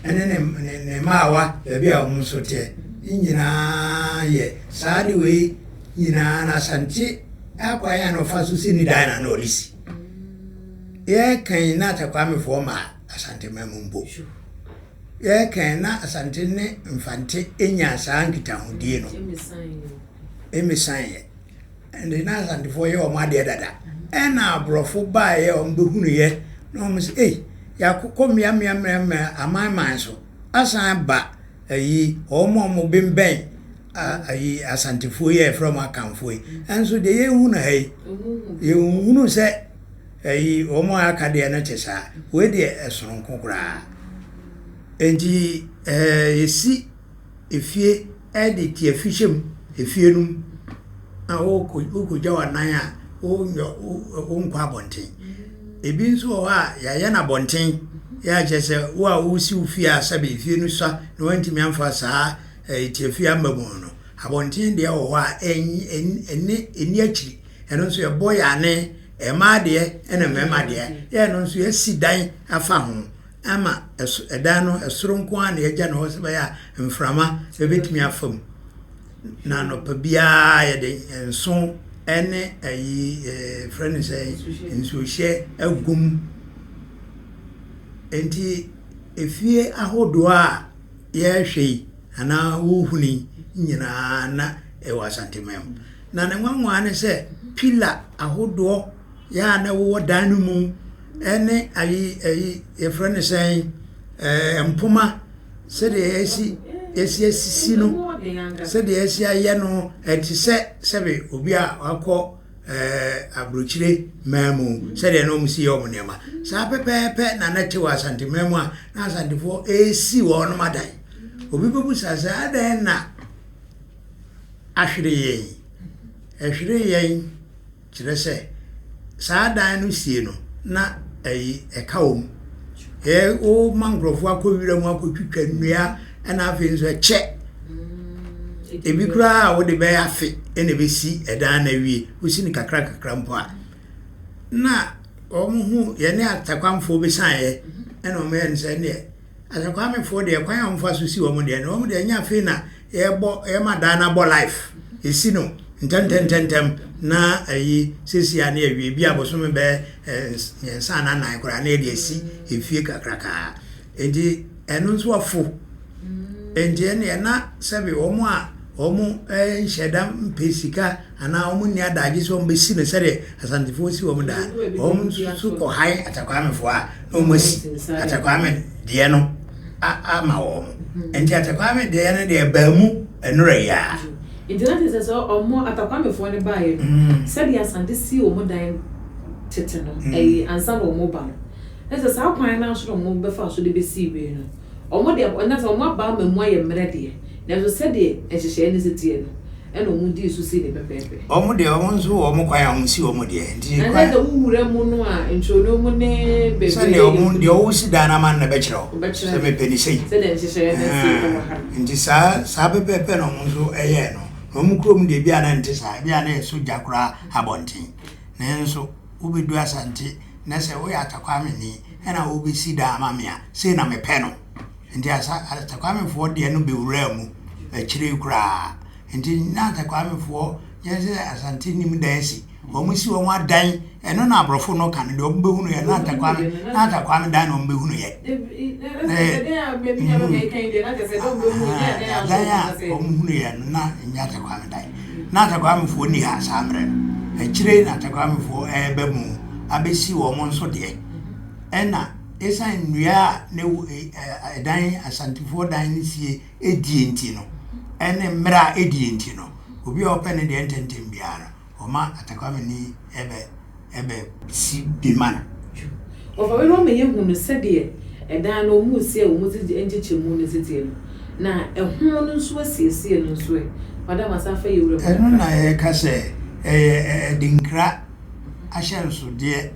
ne ne ne mmaawa baabi a wɔn nso teɛ. Ne nyinaa yɛ saa ade wei nyinaa na Asante akwan a na ɔfa so si ne dan na na ɔde si. Yɛkan na Atakwamefoɔ maa Asanteman mu mpo. Yɛkan na Asante ne Mfante nyaa saa nkitahodie no. Ɛmmesaeɛ. Ɛnde na Asantefoɔ yɛ wɔn adeɛ dada. Ɛna aborɔfo baeɛ a wɔbɛhunuiɛ na wɔn sɛ ei yɛakokɔ mmea mmea mmea mmea aman man so asan aba ayi wɔn a wɔbembɛn ayi Asantefoɔ yi a yɛfrɛ wɔn Akanfoɔ yi. Ɛnso deɛ yɛhu no ha yi yɛnhunu sɛ ayi wɔn a aka deɛ no te saa. Wei deɛ ɛsononko koraa. Enti ɛɛ yɛsi efie de tiafi hyɛ mu, efie no mu a wokɔ wokɔgya w'anan a wonyɔ wonkɔ abɔnten. Ebi nso wɔ hɔ a yɛayɛ no abɔnten yɛ a kyerɛ sɛ wo a wosi wo fie a sɛbe efie no sua na woantumi amfa saa eh, tiafi amma mu no, abɔnten deɛ wɔ hɔ a ɛnni ɛnni akyiri. Ɛno nso yɛbɔ yɛn ane, mmaa deɛ ɛna mmarima deɛ. Yɛ ɛno nso yɛasi dan afa ho. ama ɛdan no ɛsoro nko ara na yɛagya no hɔ sɛ ɛbɛyɛ a mframa bɛtumi afa mu. Na anɔpa biara yɛde nso ne ayi yɛfrɛ no sɛ nsuohyɛ agu mu. Nti efie ahodoɔ a yɛrehwɛ yi anaa wohunu yi nyinaa na ɛwɔ Asanteman mu. Na ne nwanwa ne sɛ pillar ahodoɔ yɛ a na ɛwowɔ dan no mu ne ayi ayi yɛfrɛ no sɛn ɛɛ mpoma sɛdeɛ yɛasi yɛasi asisi no sɛdeɛ yɛasi ayɛ no ɛte sɛ sɛbe obi a wakɔ ɛɛ aburokyire man mu sɛdeɛ na wɔn si yɛ wɔn nneɛma saa pɛpɛɛpɛ na na ɛte wɔ asanteman mu a na asantefoɔ ɛresi wɔn adan obi bɛbusa sɛ adɛn na ahwere yɛn ɛhwere yɛn. Kyerɛ sɛ, saa dan no sie no, na ɛyi ɛka wɔ mu. Ɛyɛ woma nkurɔfoɔ akɔ wira mu akɔtwitwa nnua, ɛna afei nso ɛkyɛ. Ebi koraa a wode bɛyɛ afe na ɛbɛsi ɛdan no awie. Wosi no kakra kakra mpo a. Na wɔn ho yɛne Atakwamfoɔ bɛsaeɛ ɛna wɔn yɛ no sɛ ɛneɛ Atakwamefoɔ deɛ kwan a wɔfa so si wɔn deɛ no wɔn deɛ ɛnyɛ afei na yɛbɔ yɛma dan no abɔ life yɛsi no ntɛmntɛmntɛmntɛm na ayi sɛsi a na yɛawie bi a bosome bɛyɛ mmiɛnsa anaa nnan koraa na yɛde asi efie kakrakaa nti ɛno nso afo nti ɛneɛ na sɛbe wɔn a wɔn nhyɛ da mpɛ sika anaa wɔn nni adagye sɛ wɔn bɛsi no sɛdeɛ Asantefoɔ si wɔn dan wɔn nso kɔ han Atakwamefoɔ a na wɔn asi Atakwame deɛ no ama wɔn. Nti Atakwame deɛ no deɛ ɛbaa mu nnora yi ara. Nti na kyerɛ sɛ sɛ wɔn Atakwamefoɔ no baeɛ no, sɛdeɛ Asante sii wɔn dan tete no, ɛyi ansa na wɔn reba no, na sɛ saa kwan no ara so na wɔn bɛfaa so de bɛsii wei no, wɔn deɛ, na sɛ wɔn aba ama mu ayɛ mmerɛ deɛ, nanso sɛdeɛ nhyehyɛeɛ no si teɛ no, ɛna wɔn dii so sii no pɛpɛɛpɛ. Wɔn deɛ wɔn nso wɔ wɔn kwan a wɔn si wɔn deɛ nti. Na sɛ sɛ wo wura mu no a ntwonoo mu ne baabi a Sɛdeɛ wɔn deɛ wɔsi dan no ama no na ɛbɛkyerɛ wo. Wɔbɛkyerɛ Sɛ mepɛ no sei. Sɛdeɛ nhyehyɛeɛ no si wɔ ha no. Nti saa saa pɛpɛɛpɛ na wɔn nso yɛɛ no. Na wɔn kurom deɛ ebi a na ɛnte saa ebi a na ɛso gya koraa abɔnten. Nanso wobɛdu Asante na sɛ woyɛ Atakwameni ɛna wobɛsi dan ama me a sei na mepɛ no. Nti asa Atakwamefoɔ deɛ no bɛwuraa mu akyire yi koraa. Nti na Atakwamefoɔ nyɛ sɛ Asante nim dan si. Wɔn si wɔn adan, ɛno na aborɔfo no ka no, deɛ wɔn bɛhunu yɛ na Atakwame, na Atakwame dan na wɔn bɛhunu yɛ. Adan a wɔn hunu yɛ no na nyɛ Atakwame dan. Na Atakwamefoɔ nni ha saa mmerɛ no. Akyire na Atakwamefoɔ ɛreba mu abɛsi wɔn nso deɛ. Ɛna ɛsiane nnua a na ɛwɔ ɛdan Asantefoɔ dan no sie die nti no, ɛne mmerɛ a ɛdie nti no, obi a ɔpɛ ne deɛ ntɛmntɛm biara no, ɔma Atakwameni ɛbɛ ɛbɛ si bi ma no. Wɔfa wei na wɔma yɛhu no sɛdeɛ ɛdan no wɔn resi a wɔn dze nkyekyɛmu no si teɛ no, na ɛho no nso asiesie no nso ɛ. Madam asan fa yɛ wura mu Ɛno na yɛka sɛ ɛyɛ adinkra ahyɛnsodeɛ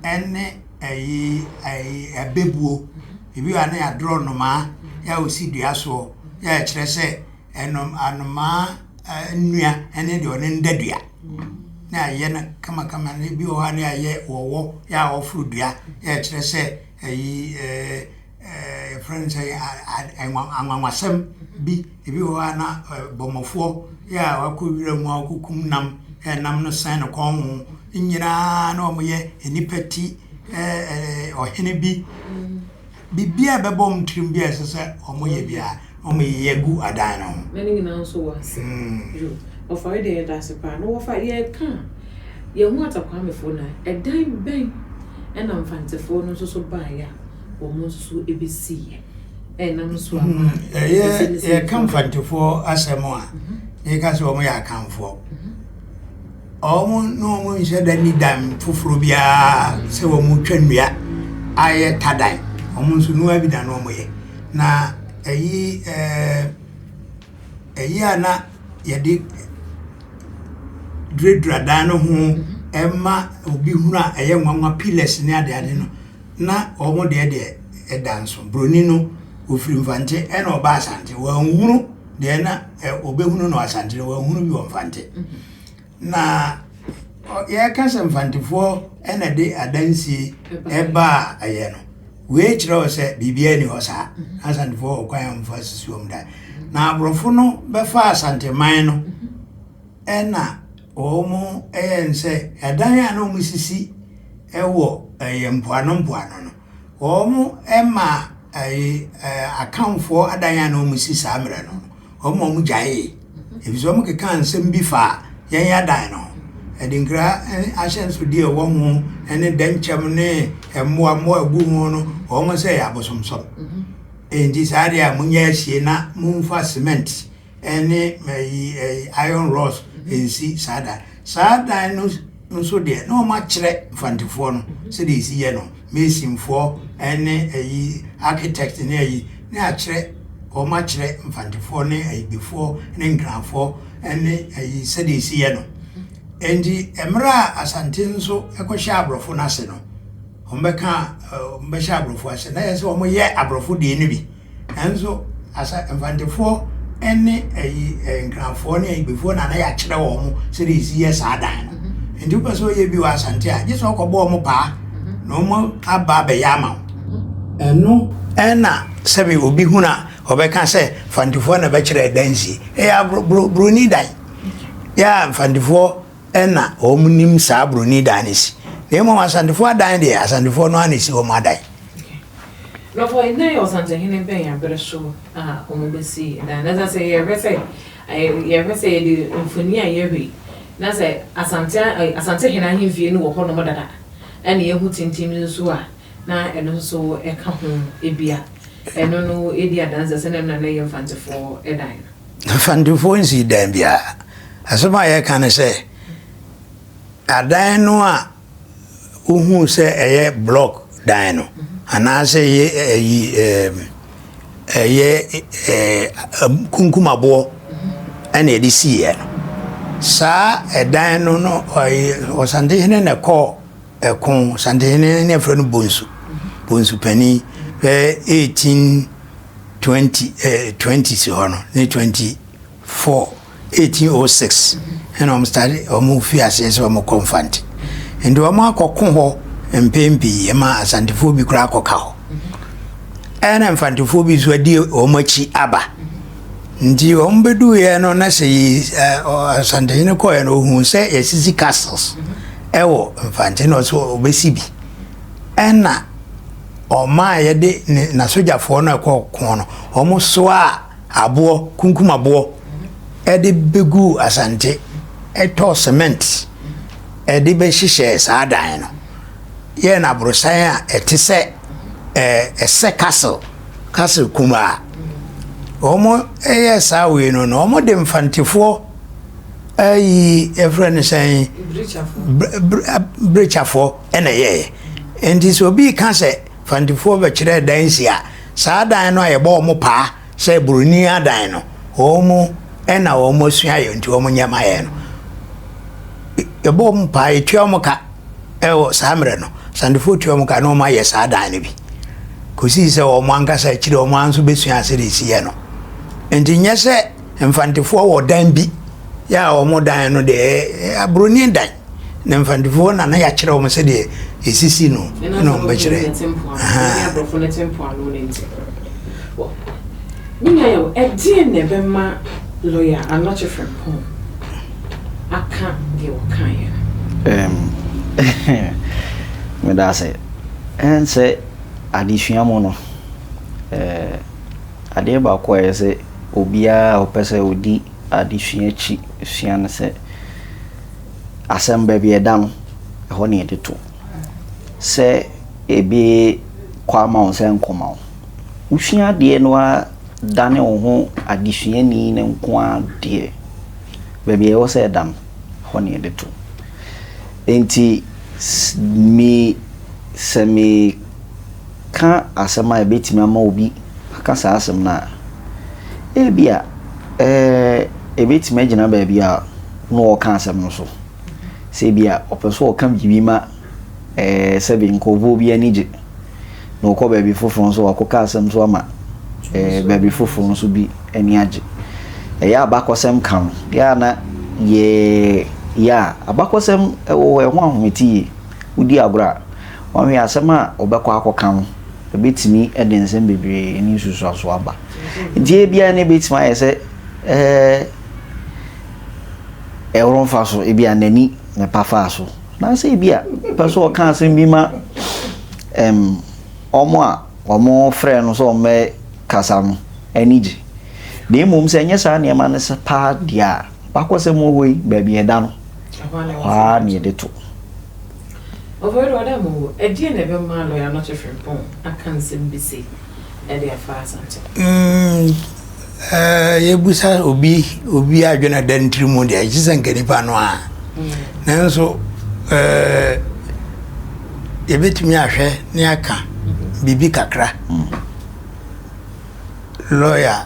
ɛne ɛyi ɛyi abɛbuo. Ebi wɔ hɔ a na yɛadorɔ nnomaa yɛ a wɔsi dua soɔ yɛ a ɛkyerɛ sɛ ɛnom anomaa nnua ɛne deɛ ɔne no da dua. Na yɛayɛ no kamakama. Na ebi wɔ hɔ a na yɛayɛ wɔwɔ yɛ a ɔforo dua yɛ a ɛkyerɛ sɛ ɛyi ɛɛ yɛfrɛ no sɛ anwanwasɛm bi. Ebi wɔ hɔ a na bɔmmɔfoɔ yɛ a wakɔ wira mu a ɔkɔkum nam, yɛ nam no sɛn ne kɔn ho. Ne nyinaa na wɔyɛ nnipa ti ɔhene bi. Biribiara a ɛbɛbɔ wɔn tirim bi a ɛsɛ sɛ wɔyɛ biara, wɔyɛ gu adan no ho. Na ne nyinaa nso wɔ ase. Yo, wɔfa wei deɛ yɛda ase paa. Na wɔfa yɛka a, yɛn ho Atakwamefoɔ na ɛdan bɛn ɛna Mfantefoɔ no nso so baeɛ a wɔn nso so ɛbɛsiiɛ? Ɛnam nso ama. Ɛyɛ yɛka Mfantefoɔ asɛm a, yɛka sɛ wɔn yɛ Akanfoɔ. Wɔn ne wɔn nhyɛ da nni dan foforɔ biara sɛ wɔretwa nnua ayɛ tadan. Wɔn nso noa bi na na wɔyɛ. Na ɛyi ɛɛ ɛyi a na yɛde duradura dan no ho ma obi hunu a ɛyɛ nwanwa pillars ne adeade no, na wɔn deɛ deɛ ɛda nso. Buroni no, ɔfiri Mfante ɛna ɔbaa Asante. Wanhunu deɛ na ɔbɛhunu no Asante no, wanhunu bi wɔ Mfante. Na yɛka sɛ Mfantefoɔ na de adansie ɛbaa ɛyɛ no, wei kyerɛ wo sɛ biribiara nni hɔ saa. Asantefoɔ wɔ kwan a wɔfa sisi wɔn dan. Na aborɔfo no bɛfa Asanteman no ɛna wɔn ɛyɛ no sɛ ɛdan a na wɔsisi ɛwɔ ɛyɛ mpoano mpoano no, wɔn ma ɛyi Akanfoɔ adan a na wɔsi saa mmerɛ no, wɔn ma wɔgyaee. Efisɛ wɔkekaa nsɛm bi faa yɛn adan no ho. Adinkra ahyɛnsodeɛ a ɛwɔ ho ne dɛnkyɛm ne mmoa mmoa a ɛgu ho no, wɔn sɛ ɛyɛ abosomsom. Enti saa deɛ a monyɛ asie na momfa cement ne ayi iron rods nsi saa dan. Saa dan no nso deɛ na wɔakyerɛ Mfantefoɔ no sɛdeɛ ɛsi yɛ no. Masonfoɔ ne ayi architect ne ayi ne akyerɛ wɔn akyerɛ Mfantefoɔ ne Ayibefoɔ ne Nkranfoɔ ne ayi sɛdeɛ ɛsi yɛ no. Enti mmerɛ a Asante nso kɔhyɛ aborɔfo no ase no, wɔbɛka wɔbɛhyɛ aborɔfo ase na ɛyɛ sɛ wɔyɛ aborɔfo deɛ no bi. Nanso asa Mfantefoɔ ne ayi Nkranfoɔ ne Ayibefoɔ na na yɛakyerɛ wɔn sɛdeɛ ɛsi yɛ saa dan no. Nti wopɛ sɛ woyɛ bi wɔ Asante a, gye sɛ wokɔbɔ wɔn paa na wɔn aba abɛyɛ ama wo. Ɛno na sɛbe obi hunu a ɔbɛka sɛ Mfantefoɔ na bɛkyerɛ dansie. Ɛyɛ abro broni dan. Yɛ a Mfantefoɔ na wɔn nim saa broni dan no si. Na mmom Asantefoɔ adan deɛ, Asantefoɔ no ara na ɛsi wɔn adan. Nɔfo, nna yɛ Ɔsantehene bɛn aber so a wɔbesi dan no? Na sɛ yɛhwɛ sɛ yɛhwɛ sɛ yɛde mfoni a yɛhwɛ yi, na sɛ Asante Asantehene ahemfie no wɔ hɔnom dada, ɛna yɛhu tintim nso a, na ɛno nso ka ho bi a, ɛno no di adanse sɛ na ɛno na na ɛyɛ Mfantefoɔ dan no. Mfantefoɔ nsii dan biara. Asɛm a yɛreka ne sɛ, adan no a wohuu sɛ ɛyɛ blɔk dan no anaasɛ ɛyɛ ɛyi ɛyɛ ɛɛ kunkumaboɔ ɛna yɛde siiɛ no saa ɛdan no no ɔyɛ ɔsantehene na ɛkɔɔ ɛko santehene ne ɛfrɛ no bonsu bonsu panin bɛyɛ 1820 ɛɛ 20 si hɔ no ne 24 1806 ɛna wɔn start wɔn fi aseɛ sɛ wɔn kɔ Mfante nti wɔn akɔko hɔ mpɛn pii ɛma Asantefoɔ bi koraa akɔka hɔ ɛna Mfantefoɔ bi nso adi wɔn akyi aba nti wɔn bɛduiɛ no na sɛ yi ɛɛ Asantehene kɔɛ no ohun sɛ yɛsisi castles ɛwɔ Mfante na ɔsɛ ɔbɛsi bi ɛna ɔmaa yɛde ne n'asogyafoɔ no ɛkɔ ko no wɔn soa aboɔ, kunkum aboɔ de bɛguu Asante tɔɔ cement de bɛhyehyɛɛ saa dan no. yɛɛ no aborosan a ɛte sɛ ɛɛ ɛsɛ castle castle kumaa. Wɔn yɛ saa wei no no wɔn de mfantefoɔ ayi yɛfrɛ no sɛn brekyafoɔ ɛna ɛyɛɛ. Nti sɛ obi ka sɛ fantefoɔ bɛkyerɛ dan si a saa dan no a yɛbɔ wɔn paa sɛ buroni adan no wɔn ɛna wɔn asua yɛ nti wɔn nyɛ ma yɛ no. Yɛbɔ wɔn paa yɛtua wɔn ka ɛwɔ saa mmerɛ no Asantefoɔ tua wɔn ka na wɔn ayɛ saa dan no bi kɔsii sɛ wɔn ankasa akyire wɔn ara nso bɛsua sɛdeɛ ɛsi yɛ no. Nti nyɛ sɛ Mfantefoɔ wɔ dan bi yɛ a wɔn dan no deɛ aburoni dan na Mfantefoɔ na na yɛakyerɛ wɔn sɛdeɛ ɛsisi no na wɔn bɛkyerɛ. Me nua Yaw, ɛdeɛn na ɛbɛma lɔya Anokye Frimpong aka deɛ ɔkaeɛ no? Erm meda ase. Ɛn sɛ adesua mu no, eh, adeɛ baako a ɛyɛ sɛ obiara a ɔpɛ sɛ ɔdi adesua akyi sua ne sɛ, asɛm baabi a ɛda no, ɛhɔ na yɛde to. Sɛ ebi kɔ ama wo sɛ nkɔma wo. Wosua adeɛ no ara dane wo ho adesuani no nko ara deɛ, baabi a ɛwɔ sɛ ɛda no, ɛhɔ na yɛde to. Enti me sɛ meka asɛm a ɛbɛtumi ama obi aka saa asɛm no a, ebia ɛɛ ɛbɛtumi agyina baabi a na ɔreka asɛm no so. Sɛ ebia ɔpɛ sɛ ɔka biribi ma ɛɛ sɛbe nkurɔfoɔ bi ani gye. na ɔkɔ baabi foforɔ nso wakɔka asɛm nso ama ɛɛ baabi foforɔ nso bi ani agye. Ɛyɛ abakɔsɛm ka no, yɛ a na yɛ yɛ a abakɔsɛm ɛwɔ hɔ ɛho ahomete yie. Wodi agorɔ a, wɔhwɛ asɛm a ɔbɛkɔ akɔka no, ɛbɛtumi de nsɛm bebree ne nsusuasoɔ aba. Nti ebia ne ɛbɛtumi ayɛ sɛ ɛɛ ɛworo mfa so, ebia n'ani na ɛpa faa so. Anaasɛ ebia ɔpɛ sɛ ɔka asɛm bi ma ɛm wɔn a wɔfrɛ no sɛ wɔmmɛkasa no ani gye. Na mmom sɛ ɛnyɛ saa nneɛma no sɛ paa deɛ a, bakɔsɛm wɔ hɔ yi, baabi a ɛda no, hɔ ara na yɛde to. Ɔfɔre ɔda mo wo, ɛdeɛn na ɛbɛma Lɔya Anokye Frimpong aka nsɛm bi sei de afa Asante ho? Mm, eh, yɛbusa obi obi adwene a ɛda ne tiri mu deɛ, ɛgye sɛ nka nipa no a. Nanso eh, yɛbɛtumi ahwɛ ne aka biribi kakra. Lawyer,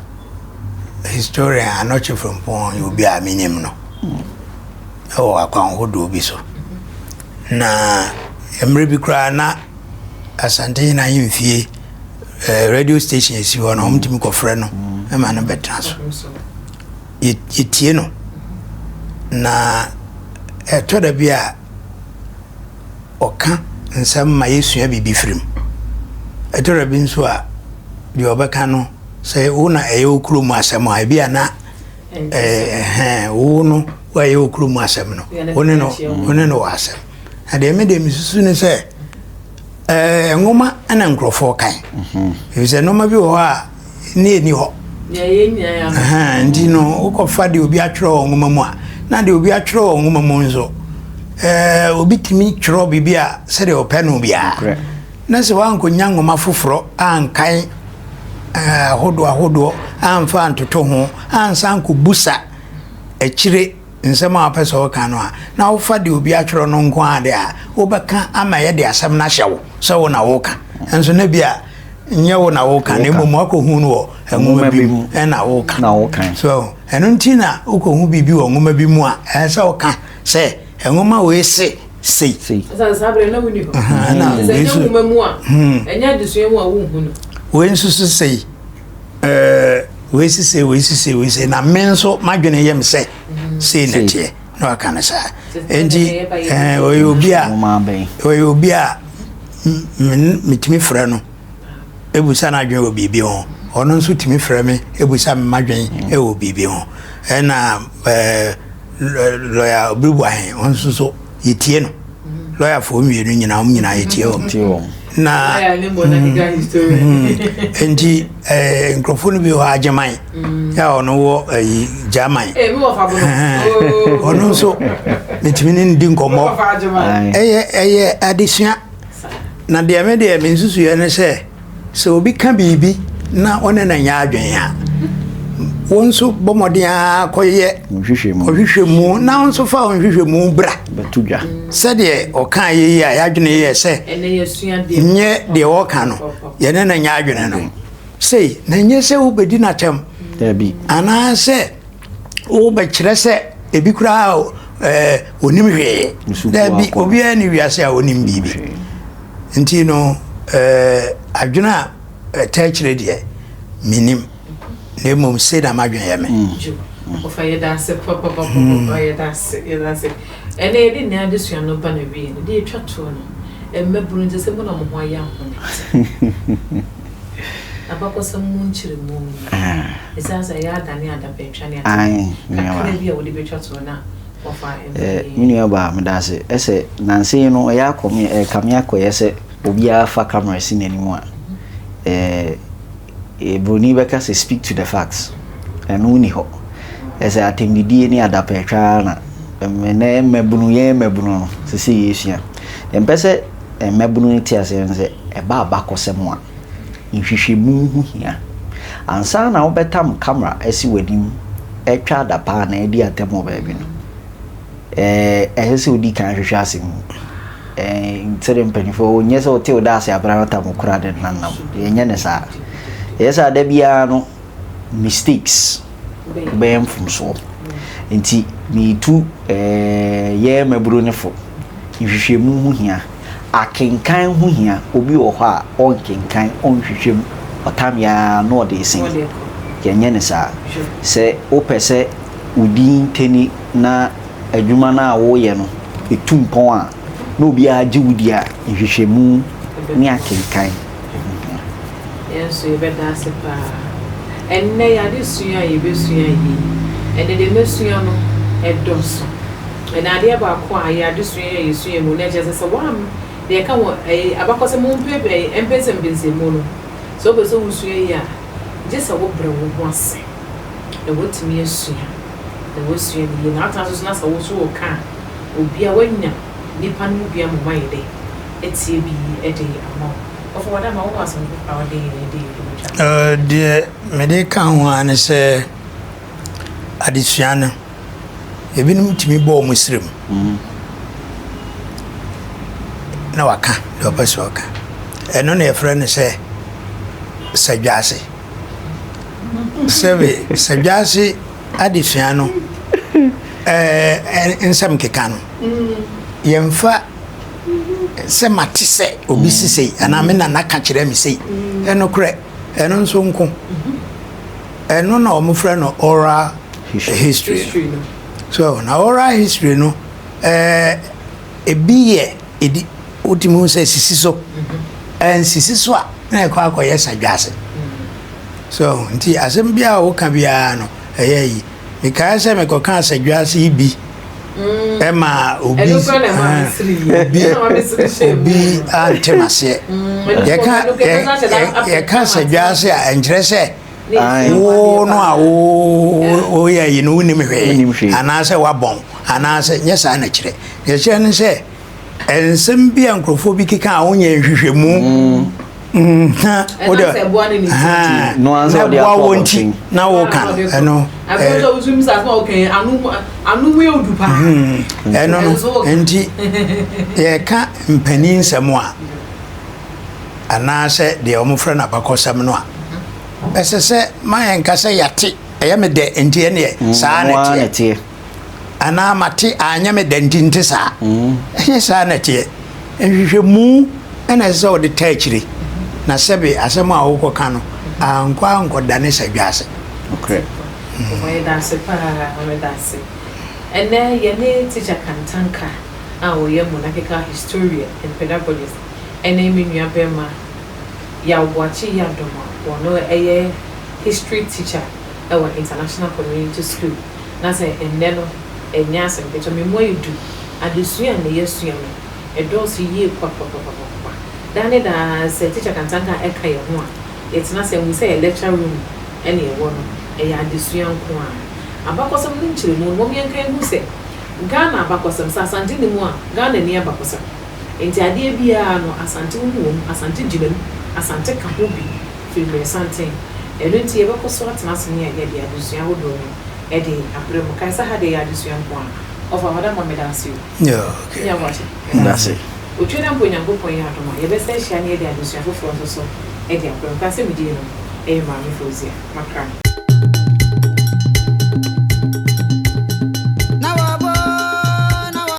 historian Anokye Frimpong yɛ obi a menim no ɛwɔ akwan hodoɔ bi so. Na mmerɛ bi koraa na Asantehene ahemfie eh, radio station esi hɔ no, wɔtumi kɔfrɛ no ma no bɛtena so. Yɛtie no na ɛtɔ da bi a ɔka nsɛm ma yɛsua biribi firi mu. Ɛtɔ da bi nso a deɛ ɔbɛka no sɛ wo na ɛyɛ wo kurom asɛm a ebi a na ɛhɛn wo no woayɛ wo kurom asɛm no wo ne no wo ne no wɔ asɛm. Na deɛ me deɛ mesusu ne sɛ ɛɛ nwoma na nkurɔfoɔ kan efisɛ nneɛma bi wɔ hɔ a ne ɛni hɔ nti no wokɔfa deɛ obi atwerɛ wɔ nwoma mu a na deɛ obi atwerɛ wɔ nwoma mu nso ɛɛ obi tumi twerɛ biribi a sɛdeɛ ɔpɛ no biara na sɛ wankɔnya nwoma foforɔ ankan ɛɛ ahodoɔ ahodoɔ amfa antoto ho ansan kɔbusa akyire nsɛm a wopɛ sɛ woka no a, na wofa deɛ obi atwerɛ no nko ara deɛ a, wobɛka ama yɛde asɛm no ahyɛ wo sɛ wo na woka. Nso na bi a nyɛ wo na woka, na mmom woakɔhu no wɔ nwoma bi mu ɛna woka. So ɛno nti na wokɔhu biribi wɔ nwoma bi mu a, ɛsɛ sɛ woka sɛ nwoma wei se sei. Ɛsane saa berɛ na wonni hɔ. Nti sɛ ɛnyɛ nwoma mu a, ɛnyɛ adesua mu a wonhu no. Wei nso so sei. Ɛɛ wei si sei, wei si sei, wei sei, na me nso m'adwene yɛ me sɛ sei na ɛteɛ na waka no saa. Enti ɛɛ ɔyɛ obi a ɔyɛ obi a metumi frɛ no ebusa n'adwene wɔ biribi ho. Ɔno nso tumi frɛ me ebusa me m'adwene wɔ biribi ho. Ɛna ɛɛ lɔya Obiribuahen ɔno nso so yɛtie no. Lɔyafoɔ mmienu nyinaa wɔn nyinaa yɛtie wɔn. Na nti eh, nkurɔfoɔ no bi wɔ Agyeman yɛ a ɔno wɔ ayi German. Ɔno nso metumi ne no di nkɔmmɔ. Ɛyɛ ɛyɛ adesua. Na deɛ me deɛ me nsusuiɛ ne sɛ, sɛ obi ka biribi na wo ne no nyɛ adwene a, wo nso bɔ mmɔden ara kɔyɛ ɔhwehwɛ mu na wo nso fa wo nhwehwɛmu bra. Bɛto dwa. Sɛdeɛ ɔka yɛ yi a yɛadwene yɛ sɛ nyɛ deɛ ɔka no yɛne no nyɛ adwene no. Sei, na nyɛ sɛ wobɛdi n'atɛm. Dabi. Anaasɛ wobɛkyerɛ sɛ ebi koraa ɛɛ onim hwee. Dabi, obiara ne wiase a onim biribi. Nti no ɛɛ adwene a ɛtɛ akyire deɛ menim. Na mmom sei na m'adwene yɛ me. Ɔfa yɛda ase papapapapa yɛda ase yɛda ase. Ɛnɛ yɛde nea adesua no ba na wie no deɛ etwa toɔ no mmabunu nti sɛ mo na mo ho ayɛ ahomete. Abakɔsɛm mu nkyerɛmu yi, ɛsiane sɛ ɛyɛ adane adapɛntwa ne Ae, atɛm me nuabaa. kakra bi a wode bɛtwa toɔ na wɔfa mfa Eh, yɛ. me nuabaa, meda ase. Ɛsɛ nansa yi no, ɛyɛ akɔ me, ɛrekame akɔyɛ sɛ obiara fa camera si n'anim a, eh, eh, Buroni bɛka sɛ speak to the facts. Ɛno nni hɔ. Ɛsɛ atɛmdidie ne adapɛtwa ara na ɛnɛ mmabunu, yɛn mmabunu no, sɛ sɛ yɛsua. Deɛ mpɛ sɛ mmabunu no te aseɛ no sɛ, ɛba abakɔsɛm a, nhwehwɛmu ho hia. Ansa na wobɛtam camera asi w'anim atwa adapaa anaa adi atɛm wɔ baabi no, ɛɛ ɛsɛ sɛ wodi kan hwehwɛ asɛm mu. Ɛɛ sɛdeɛ mpanimfoɔ nyɛ sɛ wote wo da ase abena no tam kora de nanam. Yɛnyɛ ne saa. Ɛyɛ sɛ ada biara no mistakes wobɛyɛ mfomsoɔ. Nti meetu ɛɛ yɛn mmabunu no fo. Nhwehwɛmu ho hia. Akenkan ho hia. Obi wɔ hɔ a ɔnkenkan, ɔnhwehwɛ mu, ɔtam yɛ ara na ɔde resen. Yɛnyɛ no saa. Sɛ wopɛ sɛ wo din tani na adwuma no a woreyɛ no ɛtu mpɔn a, na obiara gye wo di a, nhwehwɛmu ne akenkan ho hia. Yɛn nso yɛbɛda ase paa. Ɛnnɛ yɛn adesua a yɛbɛsua yi, ɛnnɛ deɛ mɛsua no ɛdɔso. Ɛnna adeɛ baako a yɛn adesua yi a yɛsua mu no, ɛkyerɛ sɛ sɛ woam deɛ ɛka ho ɛyi abakɔsɛm mu mpe ɛyi mpɛnsɛmpɛnsɛmu no, sɛ wopɛ sɛ wosua yi a, gye sɛ wobrɛ wo ho ase na woatumi asua na woasua no yie. Na atena ase so na sɛ wo nso woka a, obi a woanya nnipa no mu bi ama wɔayɛ dɛ atie bi de ama wo. Ɔfo Wadama, wowɔ asɛm foforɔ a wode de rebɛtwa? Deɛ mede ka ho ara ne sɛ adesua no, ebinom tumi bɔ wɔn sirim na waka deɛ ɔpɛ sɛ ɔka. Ɛno na yɛfrɛ no sɛ sadwaase. Sɛbe sadwaase adesua no ɛɛ nsɛm keka no, yɛmfa sɛ mate sɛ obi si sei anaa me nana ka kyerɛ me sei. Ɛnokorɛ, ɛno nso nko. Ɛno na wɔfrɛ no oral history no. So na oral history no ɛɛ ebi yɛ edi wotumi hu sɛ sisi so. Ɛnsisi so a na ɛkɔ akɔyɛ sadwaase. So nti asɛm bi a woka biara no ɛyɛ yi. Mekae sɛ mekɔkaa sadwaase yi bi ɛma obi obi obi ante maseɛ. Yɛka yɛka sadwaase a ɛnkyerɛ sɛ wo no a woyɛ yi no wonim hwee anaasɛ woabɔn anaasɛ nyɛ saa na kyerɛ. Deɛ kyerɛ ne sɛ nsɛm bi a nkurɔfoɔ bi keka a wonyɛ nhwehwɛmu na wode na ɛboa wo nti na woka no ɛno ɛno no nti yɛka mpanin nsɛm a anaasɛ deɛ wɔfrɛ no abakɔsɛm no a ɛsɛ sɛ ma yɛnka sɛ yɛate ɛyɛ me dɛ nti ɛneɛ saa na ɛteɛ anaa mate anyɛ me dɛ nti nte saa. Ɛnyɛ saa na ɛteɛ. Nhwehwɛmu na ɛsɛ sɛ wɔde taa akyire, na sɛbe asɛm a wokɔka no ankɔ ankɔdane sadwaase. Nokorɛ. Ɔma yɛda ase paa, yɛda ase. Ɛnnɛ yɛne Tikya Kantanka a ɔyɛ Monarchical Historian and Pedagogist ɛne me nua bɛɛma Yaw Boakye Yiadom a ɔno ɛyɛ History Teacher ɛwɔ International Community School. Na sɛ ɛnnɛ no ɛnyɛ asɛm ketewa, me mu ayɛ du. Adesua a nnɛ yɛasua no, ɛdɔɔso yie papapapapapa. Daa ne daa sɛ Tikya Kantanka ɛka yɛn ho a, yɛtena ase a, wohu sɛ ɛyɛ lecture room ɛna yɛwɔ no, ɛyɛ adesua nko ara. Abakɔsɛm no nkyerɛmu no, mom yɛnka nhu sɛ Ghana abakɔsɛm, sɛ Asante nni mu a, Ghana nni abakɔsɛm. Enti adeɛ biara no, Asante ho wɔ mu, Asante gyina mu, Asante ka ho bi firi mmerɛsanten. Ɛno nti yɛbɛkɔ so atena ase ne yɛde adesua ahodoɔ no de abrɛ mo. Kae sɛ ha deɛ ɛyɛ adesua nko ara. Ɔfa Madam meda ase o. Yeah, okay. Nya boakye. Meda ase. Otwa da mpo Nyankopɔn yɛ adom a, yɛbɛsan ahyia na yɛde adesua foforɔ nso so de abrɛ mo. Kae sɛ me din no ɛyɛ Maame Fauzia. Makra.